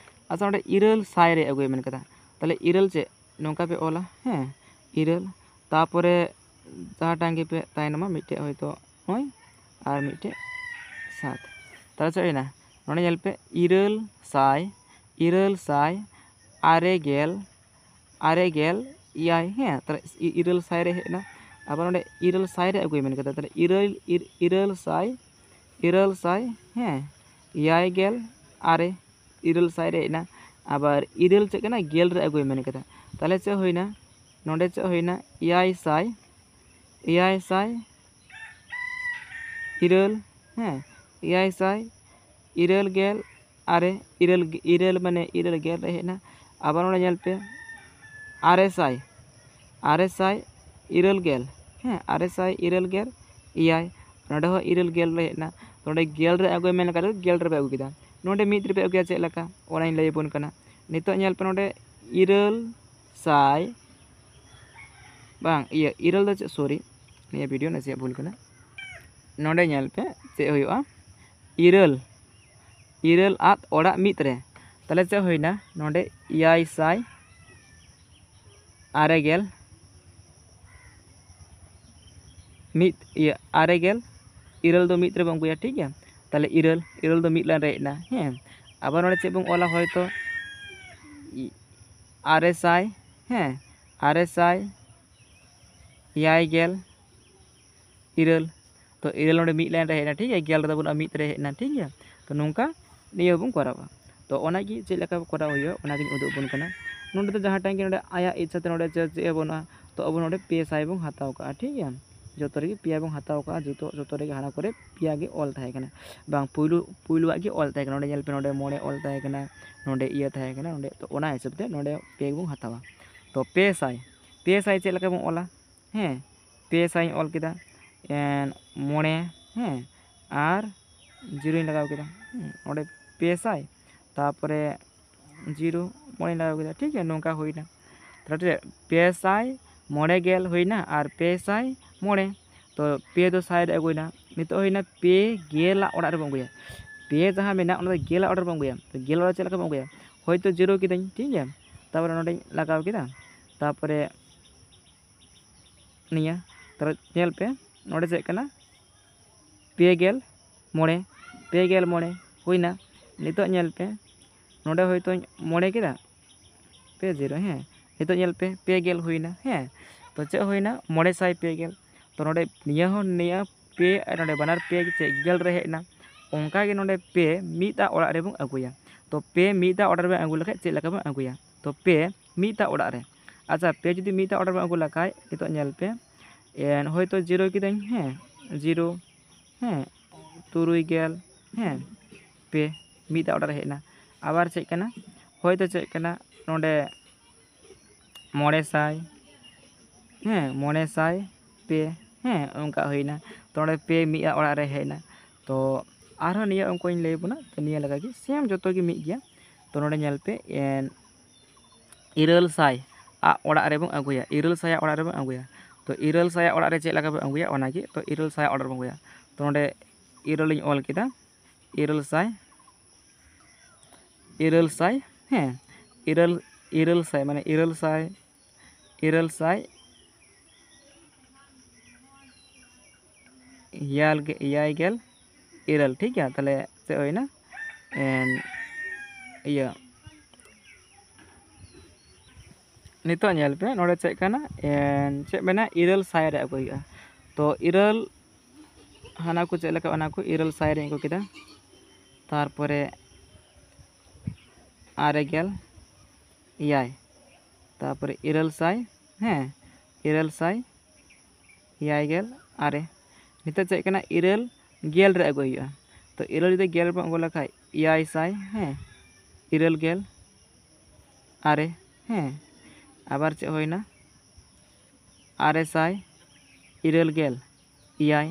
ᱟᱪᱪᱷᱟ, ᱚᱸᱰᱮ ᱤᱨᱟᱹᱞ ᱥᱟᱭ ᱨᱮ ᱟᱹᱜᱩᱭ ᱢᱮᱱ ᱠᱟᱫᱟ, ᱛᱟᱦᱞᱮ ᱤᱨᱟᱹᱞ ᱪᱮᱫ ᱱᱚᱝᱠᱟ ᱯᱮ ᱚᱞᱟ, ᱦᱮᱸ, ᱤᱨᱟᱹᱞ, ᱛᱟᱯᱚᱨᱮ ᱡᱟᱦᱟᱸᱴᱟᱝ ᱜᱮᱯᱮ ᱛᱟᱭᱱᱚᱢᱟ, ᱢᱤᱫᱴᱮᱡ ᱦᱚᱭᱛᱳ ᱱᱚᱭ ᱟᱨ ᱢᱤᱫᱴᱮᱡ ᱥᱟᱛ, ᱛᱟᱦᱞᱮ ᱪᱮᱫ ᱦᱩᱭᱱᱟ? ᱱᱚᱰᱮ ᱧᱮᱞ ᱯᱮ, ᱤᱨᱟᱹᱞ ᱥᱟᱭ, ᱤᱨᱟᱹᱞ ᱥᱟᱭ ᱟᱨᱮ ᱜᱮᱞ, ᱟᱨᱮ ᱜᱮᱞ ᱮᱭᱟᱭ, ᱦᱮᱸ, ᱛᱟᱦᱞᱮ ᱤ-, ᱤᱨᱟᱹᱞ ᱥᱟᱭ ᱨᱮ ᱦᱮᱡ ᱮᱱᱟ᱾ ᱟᱵᱟᱨ ᱱᱚᱰᱮ ᱤᱨᱟᱹᱞ ᱥᱟᱭ ᱨᱮ ᱟᱹᱜᱩᱭ ᱢᱮᱱ ᱠᱟᱫᱟ, ᱛᱟᱦᱞᱮ ᱤᱨᱟᱹᱞ, ᱤᱨ-, ᱤᱨᱟᱹᱞ ᱥᱟᱭ, ᱤᱨᱟᱹᱞ ᱥᱟᱭ, ᱦᱮᱸ, ᱮᱭᱟᱭ ᱜᱮᱞ ᱟᱨᱮ, ᱤᱨᱟᱹᱞ ᱥᱟᱭ ᱨᱮ ᱦᱮᱡ ᱮᱱᱟ᱾ ᱟᱵᱟᱨ ᱤᱨᱟᱹᱞ ᱪᱮᱫ ᱠᱟᱱᱟ? ᱜᱮᱞ ᱨᱮ ᱟᱹᱜᱩᱭ ᱢᱮᱱ ᱠᱟᱫᱟ᱾ ᱛᱟᱦᱞᱮ ᱪᱮᱫ ᱦᱩᱭᱱᱟ? ᱱᱚᱰᱮ ᱪᱮᱫ ᱦᱩᱭᱱᱟ? ᱮᱭᱟᱭ ᱥᱟᱭ, ᱮᱭᱟᱭ ᱥᱟᱭ ᱤᱨᱟᱹᱞ, ᱦᱮᱸ, ᱮᱭᱟᱭ ᱥᱟᱭ ᱤᱨᱟᱹᱞ ᱜᱮᱞ ᱟᱨᱮ, ᱤᱨᱟᱹᱞ, ᱤᱨᱟᱹᱞ ᱢᱟᱱᱮ ᱤᱨᱟᱹᱞ ᱜᱮᱞ ᱨᱮ ᱦᱮᱡ ᱮᱱᱟ᱾ ᱟᱵᱟᱨ ᱱᱚᱰᱮ ᱧᱮᱞ ᱯᱮ, ᱟᱨᱮ ᱥᱟᱭ, ᱟᱨᱮ ᱥᱟᱭ ᱤᱨᱟᱹᱞ ᱜᱮᱞ, ᱦᱮᱸ, ᱟᱨᱮ ᱥᱟᱭ ᱤᱨᱟᱹᱞ ᱜᱮᱞ ᱮᱭᱟᱭ, ᱱᱚᱰᱮ ᱦᱚᱸ ᱤᱨᱟᱹᱞ ᱜᱮᱞ ᱨᱮ ᱦᱮᱡ ᱮᱱᱟ᱾ ᱱᱚᱰᱮ ᱜᱮᱞ ᱨᱮ ᱟᱹᱜᱩᱭ ᱢᱮᱱ ᱠᱟᱫᱟ, ᱜᱮᱞ ᱨᱮᱯᱮ ᱟᱹᱜᱩ ᱠᱮᱫᱟ᱾ ᱱᱚᱰᱮ ᱢᱤᱫ ᱨᱮᱯᱮ ᱟᱹᱜᱩᱭᱟ, ᱪᱮᱫ ᱞᱮᱠᱟ? ᱚᱱᱟᱧ ᱞᱟᱹᱭ ᱟᱵᱚᱱ ᱠᱟᱱᱟ᱾ ᱱᱤᱛᱚᱜ ᱧᱮᱞ ᱯᱮ, ᱱᱚᱰᱮ ᱤᱨᱟᱹᱞ ᱥᱟᱭ ᱵᱟᱝ, ᱤᱭᱟᱹ, ᱤᱨᱟᱹᱞ ᱫᱚ ᱪᱮᱫ, ᱥᱚᱨᱤ, ᱱᱤᱭᱟᱹ ᱵᱷᱤᱰᱤᱭᱳ ᱱᱟᱥᱮᱭᱟᱜ ᱵᱷᱩᱞ ᱠᱟᱱᱟ᱾ ᱱᱚᱰᱮ ᱧᱮᱞ ᱯᱮ ᱪᱮᱫ ᱦᱩᱭᱩᱜᱼᱟ, ᱤᱨᱟᱹᱞ, ᱤᱨᱟᱹᱞ ᱟᱫ ᱚᱲᱟᱜ ᱢᱤᱫ ᱨᱮ᱾ ᱛᱟᱦᱚᱞᱮ ᱪᱮᱫ ᱦᱩᱭᱱᱟ, ᱱᱚᱰᱮ ᱮᱭᱟᱭ ᱥᱟᱭ ᱟᱨᱮ ᱜᱮᱞ ᱢᱤᱫ, ᱤᱭᱟᱹ, ᱟᱨᱮ ᱜᱮᱞ ᱤᱨᱟᱹᱞ ᱫᱚ ᱢᱤᱫ ᱨᱮᱵᱚᱱ ᱟᱹᱜᱩᱭᱟ, ᱴᱷᱤᱠ ᱜᱮᱭᱟ᱾ ᱛᱟᱦᱚᱞᱮ ᱤᱨᱟᱹᱞ, ᱤᱨᱟᱹᱞ ᱫᱚ ᱢᱤᱫ ᱞᱟᱭᱤᱱ ᱨᱮ ᱦᱮᱡ ᱮᱱᱟ, ᱦᱮᱸ᱾ ᱟᱵᱟᱨ ᱱᱚᱰᱮ ᱪᱮᱫ ᱵᱚᱱ ᱚᱞᱟ, ᱦᱚᱭᱛᱚ ᱤ-, ᱟᱨᱮ ᱥᱟᱭ, ᱦᱮᱸ, ᱟᱨᱮ ᱥᱟᱭ ᱮᱭᱟᱭ ᱜᱮᱞ ᱤᱨᱟᱹᱞ᱾ ᱛᱚ ᱤᱨᱟᱹᱞ ᱱᱚᱰᱮ ᱢᱤᱫ ᱞᱟᱭᱤᱱ ᱨᱮ ᱦᱮᱡ ᱮᱱᱟ, ᱴᱷᱤᱠ ᱜᱮᱭᱟ, ᱜᱮᱞ ᱨᱮᱫᱚ ᱵᱟᱹᱱᱩᱜᱼᱟ, ᱢᱤᱫ ᱨᱮ ᱦᱮᱡ ᱮᱱᱟ, ᱴᱷᱤᱠ ᱜᱮᱭᱟ᱾ ᱛᱚ ᱱᱚᱝᱠᱟ ᱱᱤᱭᱟᱹ ᱦᱚᱸᱵᱚᱱ ᱠᱚᱨᱟᱣᱟ᱾ ᱛᱚ ᱚᱱᱟᱜᱮ ᱪᱮᱫ ᱞᱮᱠᱟ ᱠᱚᱨᱟᱣ ᱦᱩᱭᱩᱜᱼᱟ, ᱚᱱᱟᱜᱤᱧ ᱩᱫᱩᱜ ᱟᱵᱚᱱ ᱠᱟᱱᱟ᱾ ᱱᱚᱰᱮ ᱫᱚ ᱡᱟᱦᱟᱸ ᱴᱟᱝ ᱜᱮ ᱱᱚᱰᱮ ᱟᱭᱟᱜ ᱤᱪᱪᱷᱟ ᱛᱮ ᱱᱚᱰᱮ ᱪᱮᱫ, ᱪᱮᱫ ᱦᱚᱸ ᱵᱟᱹᱱᱩᱜᱼᱟ, ᱛᱚ ᱟᱵᱚ ᱱᱚᱰᱮ ᱯᱮ ᱥᱟᱭ ᱵᱚᱱ ᱦᱟᱛᱟᱣ ᱠᱟᱜᱼᱟ, ᱴᱷᱤᱠ ᱜᱮᱭᱟ᱾ ᱡᱚᱛᱚ ᱨᱮᱜᱮ ᱯᱮᱭᱟ ᱵᱚᱱ ᱦᱟᱛᱟᱣ ᱠᱟᱜᱼᱟ, ᱡᱚᱛᱚ, ᱡᱚᱛᱚ ᱨᱮᱜᱮ ᱦᱟᱱᱟ ᱠᱚᱨᱮ ᱯᱮᱭᱟ ᱜᱮ ᱚᱞ ᱛᱟᱦᱮᱸ ᱠᱟᱱᱟ, ᱵᱟᱝ, ᱯᱩᱭᱞᱩ, ᱯᱩᱭᱞᱩᱣᱟᱜ ᱜᱮ ᱚᱞ ᱛᱟᱦᱮᱸ ᱠᱟᱱᱟ᱾ ᱱᱚᱰᱮ ᱧᱮᱞ ᱯᱮ, ᱱᱚᱰᱮ ᱢᱚᱬᱮ ᱚᱞ ᱛᱟᱦᱮᱸ ᱠᱟᱱᱟ, ᱱᱚᱰᱮ ᱤᱭᱟᱹ ᱛᱟᱦᱮᱸ ᱠᱟᱱᱟ, ᱱᱚᱰᱮ, ᱛᱚ ᱚᱱᱟ ᱦᱤᱥᱟᱹᱵ ᱛᱮ ᱱᱚᱰᱮ ᱯᱮ ᱜᱮᱵᱚᱱ ᱦᱟᱛᱟᱣᱟ᱾ ᱛᱚ ᱯᱮ ᱥᱟᱭ, ᱯᱮ ᱥᱟᱭ ᱪᱮᱫ ᱞᱮᱠᱟ ᱵᱚᱱ ᱚᱞᱟ? ᱦᱮᱸ, ᱯᱮ ᱥᱟᱭ ᱤᱧ ᱚᱞ ᱠᱮᱫᱟ, ᱮᱱ, ᱢᱚᱬᱮ, ᱦᱮᱸ, ᱟᱨ ᱡᱤᱨᱳᱧ ᱞᱟᱜᱟᱣ ᱠᱮᱫᱟ, ᱦᱮᱸ, ᱚᱸᱰᱮ ᱯᱮ ᱥᱟᱭ, ᱛᱟᱨᱯᱚᱨᱮ ᱡᱤᱨᱳ, ᱢᱚᱬᱮᱧ ᱞᱟᱜᱟᱣ ᱠᱮᱫᱟ, ᱴᱷᱤᱠ ᱜᱮᱭᱟ, ᱱᱚᱝᱠᱟ ᱦᱩᱭᱱᱟ᱾ ᱛᱟᱦᱚᱞᱮ ᱯᱮ ᱥᱟᱭ ᱢᱚᱬᱮ ᱜᱮᱞ ᱦᱩᱭᱱᱟ ᱟᱨ ᱯᱮ ᱥᱟᱭ ᱢᱚᱬᱮ, ᱛᱚ ᱯᱮ ᱫᱚ ᱥᱟᱭ ᱨᱮ ᱟᱹᱜᱩᱭᱱᱟ, ᱱᱤᱛᱚᱜ ᱦᱩᱭᱱᱟ ᱯᱮ ᱜᱮᱞᱟᱜ ᱚᱲᱟᱜ ᱨᱮᱵᱚᱱ ᱟᱹᱜᱩᱭᱟ᱾ ᱯᱮ ᱡᱟᱦᱟᱸ ᱢᱮᱱᱟᱜ, ᱚᱱᱟ ᱫᱚ ᱜᱮᱞᱟᱜ ᱚᱲᱟᱜ ᱨᱮᱵᱚᱱ ᱟᱹᱜᱩᱭᱟ᱾ ᱛᱚ ᱜᱮᱞ ᱚᱲᱟᱜ ᱪᱮᱫ ᱞᱮᱠᱟ ᱵᱚᱱ ᱟᱹᱜᱩᱭᱟ? ᱦᱚᱭᱛᱳ ᱡᱤᱨᱳ ᱠᱤᱫᱟᱹᱧ, ᱴᱷᱤᱠ ᱜᱮᱭᱟ, ᱛᱟᱨᱯᱚᱨᱮ ᱱᱚᱸᱰᱮᱧ ᱞᱟᱜᱟᱣ ᱠᱮᱫᱟ, ᱛᱟᱨᱯᱚᱨᱮ ᱱᱤᱭᱟᱹ, ᱛᱟᱦᱚᱞᱮ ᱧᱮᱞ ᱯᱮ, ᱱᱚᱰᱮ ᱪᱮᱫ ᱠᱟᱱᱟ? ᱯᱮ ᱜᱮᱞ ᱢᱚᱬᱮ, ᱯᱮ ᱜᱮᱞ ᱢᱚᱬᱮ ᱦᱩᱭᱱᱟ᱾ ᱱᱤᱛᱚᱜ ᱧᱮᱞ ᱯᱮ, ᱱᱚᱰᱮ ᱦᱚᱭᱛᱳᱧ ᱢᱚᱬᱮ ᱠᱮᱫᱟ, ᱯᱮ ᱡᱤᱨᱳ, ᱦᱮᱸ, ᱱᱤᱛᱚᱜ ᱧᱮᱞ ᱯᱮ, ᱯᱮ ᱜᱮᱞ ᱦᱩᱭᱱᱟ, ᱦᱮᱸ᱾ ᱛᱚ ᱪᱮᱫ ᱦᱩᱭᱱᱟ? ᱢᱚᱬᱮ ᱥᱟᱭ ᱯᱮ ᱜᱮᱞ᱾ ᱛᱚ ᱱᱚᱰᱮ ᱱᱤᱭᱟᱹ ᱦᱚᱸ, ᱱᱤᱭᱟᱹ ᱯᱮ ᱟᱨ ᱱᱚᱰᱮ ᱵᱟᱱᱟᱨ ᱯᱮ ᱪᱮᱫ ᱜᱮᱞ ᱨᱮ ᱦᱮᱡ ᱮᱱᱟ, ᱚᱱᱠᱟ ᱜᱮ ᱱᱚᱰᱮ ᱯᱮ ᱢᱤᱫ ᱟᱜ ᱚᱲᱟᱜ ᱨᱮᱵᱚᱱ ᱟᱹᱜᱩᱭᱟ᱾ ᱛᱚ ᱯᱮ ᱢᱤᱫ ᱟᱜ ᱚᱲᱟᱜ ᱨᱮᱵᱚᱱ ᱟᱹᱜᱩ ᱞᱮᱠᱷᱟᱡ ᱪᱮᱫ ᱞᱮᱠᱟ ᱵᱚᱱ ᱟᱹᱜᱩᱭᱟ? ᱛᱚ ᱯᱮ ᱢᱤᱫ ᱟᱜ ᱚᱲᱟᱜ ᱨᱮ, ᱟᱪᱪᱷᱟ, ᱯᱮ ᱡᱩᱫᱤ ᱢᱤᱫ ᱟᱜ ᱚᱲᱟᱜ ᱨᱮᱵᱚᱱ ᱟᱹᱜᱩ ᱞᱮᱠᱷᱟᱡ, ᱱᱤᱛᱚᱜ ᱧᱮᱞ ᱯᱮ, ᱮᱱ, ᱦᱚᱭᱛᱳ ᱡᱤᱨᱳ ᱠᱤᱫᱟᱹᱧ, ᱦᱮᱸ, ᱡᱤᱨᱳ, ᱦᱮᱸ, ᱛᱩᱨᱩᱭ ᱜᱮᱞ, ᱦᱮᱸ, ᱯᱮ, ᱢᱤᱫ ᱟᱜ ᱚᱲᱟᱜ ᱨᱮ ᱦᱮᱡ ᱮᱱᱟ᱾ ᱟᱵᱟᱨ ᱪᱮᱫ ᱠᱟᱱᱟ? ᱦᱚᱭᱛᱳ ᱪᱮᱫ ᱠᱟᱱᱟ? ᱱᱚᱰᱮ ᱢᱚᱬᱮ ᱥᱟᱭ, ᱦᱮᱸ, ᱢᱚᱬᱮ ᱥᱟᱭ ᱯᱮ, ᱦᱮᱸ, ᱚᱱᱠᱟ ᱦᱩᱭᱱᱟ᱾ ᱛᱚ ᱱᱚᱰᱮ ᱯᱮ ᱢᱤᱫ ᱟᱜ ᱚᱲᱟᱜ ᱨᱮ ᱦᱮᱡ ᱮᱱᱟ᱾ ᱛᱚ ᱟᱨᱦᱚᱸ ᱱᱤᱭᱟᱹ ᱚᱝᱠᱚᱧ ᱞᱟᱹᱭ ᱟᱵᱚᱱᱟ᱾ ᱛᱚ ᱱᱤᱭᱟᱹ ᱞᱮᱠᱟᱜᱮ ᱥᱮᱢ ᱡᱚᱛᱚ ᱜᱮ ᱢᱤᱫ ᱜᱮᱭᱟ᱾ ᱛᱚ ᱱᱚᱰᱮ ᱧᱮᱞ ᱯᱮ, ᱮᱱ, ᱤᱨᱟᱹᱞ ᱥᱟᱭ, ᱟᱜ ᱚᱲᱟᱜ ᱨᱮᱵᱚᱱ ᱟᱹᱜᱩᱭᱟ, ᱤᱨᱟᱹᱞ ᱥᱟᱭ ᱟᱜ ᱚᱲᱟᱜ ᱨᱮᱵᱚᱱ ᱟᱹᱜᱩᱭᱟ᱾ ᱛᱚ ᱤᱨᱟᱹᱞ ᱥᱟᱭ ᱟᱜ ᱚᱲᱟᱜ ᱨᱮ ᱪᱮᱫ ᱞᱮᱠᱟ ᱵᱚᱱ ᱟᱹᱜᱩᱭᱟ, ᱚᱱᱟᱜᱮ᱾ ᱛᱚ ᱤᱨᱟᱹᱞ ᱥᱟᱭ ᱟᱜ ᱚᱲᱟᱜ ᱨᱮᱵᱚᱱ ᱟᱹᱜᱩᱭᱟ᱾ ᱛᱚ ᱱᱚᱰᱮ ᱤᱨᱟᱹᱞ ᱤᱧ ᱚᱞ ᱠᱮᱫᱟ, ᱤᱨᱟᱹᱞ ᱥᱟᱭ, ᱤᱨᱟᱹᱞ ᱥᱟᱭ, ᱦᱮᱸ, ᱤᱨᱟᱹᱞ, ᱤᱨᱟᱹᱞ ᱥᱟᱭ, ᱢᱟᱱᱮ ᱤᱨᱟᱹᱞ ᱥᱟᱭ, ᱤᱨᱟᱹᱞ ᱥᱟᱭ ᱮᱭᱟᱭ ᱜᱮ-, ᱮᱭᱟᱭ ᱜᱮᱞ ᱤᱨᱟᱹᱞ, ᱴᱷᱤᱠ ᱜᱮᱭᱟ᱾ ᱛᱟᱦᱚᱞᱮ ᱪᱮᱫ ᱦᱩᱭᱱᱟ? ᱮᱱ, ᱤᱭᱟᱹ, ᱱᱤᱛᱚᱜ ᱧᱮᱞ ᱯᱮ, ᱱᱚᱰᱮ ᱪᱮᱫ ᱠᱟᱱᱟ? ᱮᱱ, ᱪᱮᱫ ᱢᱮᱱᱟ? ᱤᱨᱟᱹᱞ ᱥᱟᱭ ᱨᱮ ᱟᱹᱜᱩᱭ ᱦᱩᱭᱩᱜᱼᱟ᱾ ᱛᱚ ᱤᱨᱟᱹᱞ, ᱦᱟᱱᱟ ᱠᱚ ᱪᱮᱫ ᱞᱮᱠᱟ, ᱚᱱᱟ ᱠᱚ ᱤᱨᱟᱹᱞ ᱥᱟᱭ ᱨᱮᱧ ᱟᱹᱜᱩ ᱠᱮᱫᱟ᱾ ᱛᱟᱨᱯᱚᱨᱮ ᱟᱨᱮ ᱜᱮᱞ ᱮᱭᱟᱭ, ᱛᱟᱨᱯᱚᱨᱮ ᱤᱨᱟᱹᱞ ᱥᱟᱭ, ᱦᱮᱸ, ᱤᱨᱟᱹᱞ ᱥᱟᱭ ᱮᱭᱟᱭ ᱜᱮᱞ ᱟᱨᱮ᱾ ᱱᱤᱛᱚᱜ ᱪᱮᱫ ᱠᱟᱱᱟ? ᱤᱨᱟᱹᱞ ᱜᱮᱞ ᱨᱮ ᱟᱹᱜᱩᱭ ᱦᱩᱭᱩᱜᱼᱟ᱾ ᱛᱚ ᱤᱨᱟᱹᱞ ᱡᱩᱫᱤ ᱜᱮᱞ ᱵᱚᱱ ᱟᱹᱜᱩ ᱞᱮᱠᱷᱟᱡ, ᱮᱭᱟᱭ ᱥᱟᱭ, ᱦᱮᱸ, ᱤᱨᱟᱹᱞ ᱜᱮᱞ ᱟᱨᱮ, ᱦᱮᱸ᱾ ᱟᱵᱟᱨ ᱪᱮᱫ ᱦᱩᱭᱱᱟ? ᱟᱨᱮ ᱥᱟᱭ ᱤᱨᱟᱹᱞ ᱜᱮᱞ ᱮᱭᱟᱭ,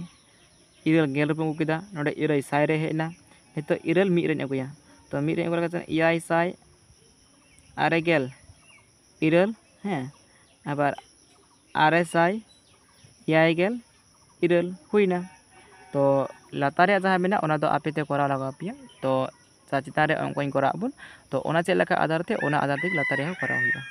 ᱤᱨᱟᱹᱞ ᱜᱮᱞ ᱨᱮᱵᱚᱱ ᱟᱹᱜᱩ ᱠᱮᱫᱟ, ᱱᱚᱰᱮ ᱤᱨᱟᱹᱞ ᱥᱟᱭ ᱨᱮ ᱦᱮᱡ ᱮᱱᱟ᱾ ᱱᱤᱛᱚᱜ ᱤᱨᱟᱹᱞ ᱢᱤᱫ ᱨᱮᱧ ᱟᱹᱜᱩᱭᱟ᱾ ᱛᱚ ᱢᱤᱫ ᱨᱮᱧ ᱟᱹᱜᱩ ᱞᱮᱠᱷᱟᱱ ᱮᱭᱟᱭ ᱥᱟᱭ ᱟᱨᱮ ᱜᱮᱞ ᱤᱨᱟᱹᱞ, ᱦᱮᱸ, ᱟᱵᱟᱨ ᱟᱨᱮ ᱥᱟᱭ ᱮᱭᱟᱭ ᱜᱮᱞ ᱤᱨᱟᱹᱞ ᱦᱩᱭᱱᱟ᱾ ᱛᱚ ᱞᱟᱛᱟᱨ ᱨᱮᱭᱟᱜ ᱡᱟᱦᱟᱸ ᱢᱮᱱᱟᱜᱼᱟ, ᱚᱱᱟ ᱫᱚ ᱟᱯᱮ ᱛᱮ ᱠᱚᱨᱟᱣ ᱞᱟᱜᱟᱣ ᱯᱮᱭᱟ᱾ ᱛᱚ ᱪᱮᱛᱟᱱ ᱨᱮ ᱚᱱᱠᱟᱧ ᱠᱚᱨᱟᱣ ᱟᱵᱚᱱ᱾ ᱛᱚ ᱚᱱᱟ ᱪᱮᱫ ᱞᱮᱠᱟ ᱟᱫᱷᱟᱨ ᱛᱮ, ᱚᱱᱟ ᱟᱫᱷᱟᱨ ᱛᱮᱜᱮ ᱞᱟᱛᱟᱨ ᱨᱮᱦᱚᱸ ᱠᱚᱨᱟᱣ ᱦᱩᱭᱩᱜᱼᱟ᱾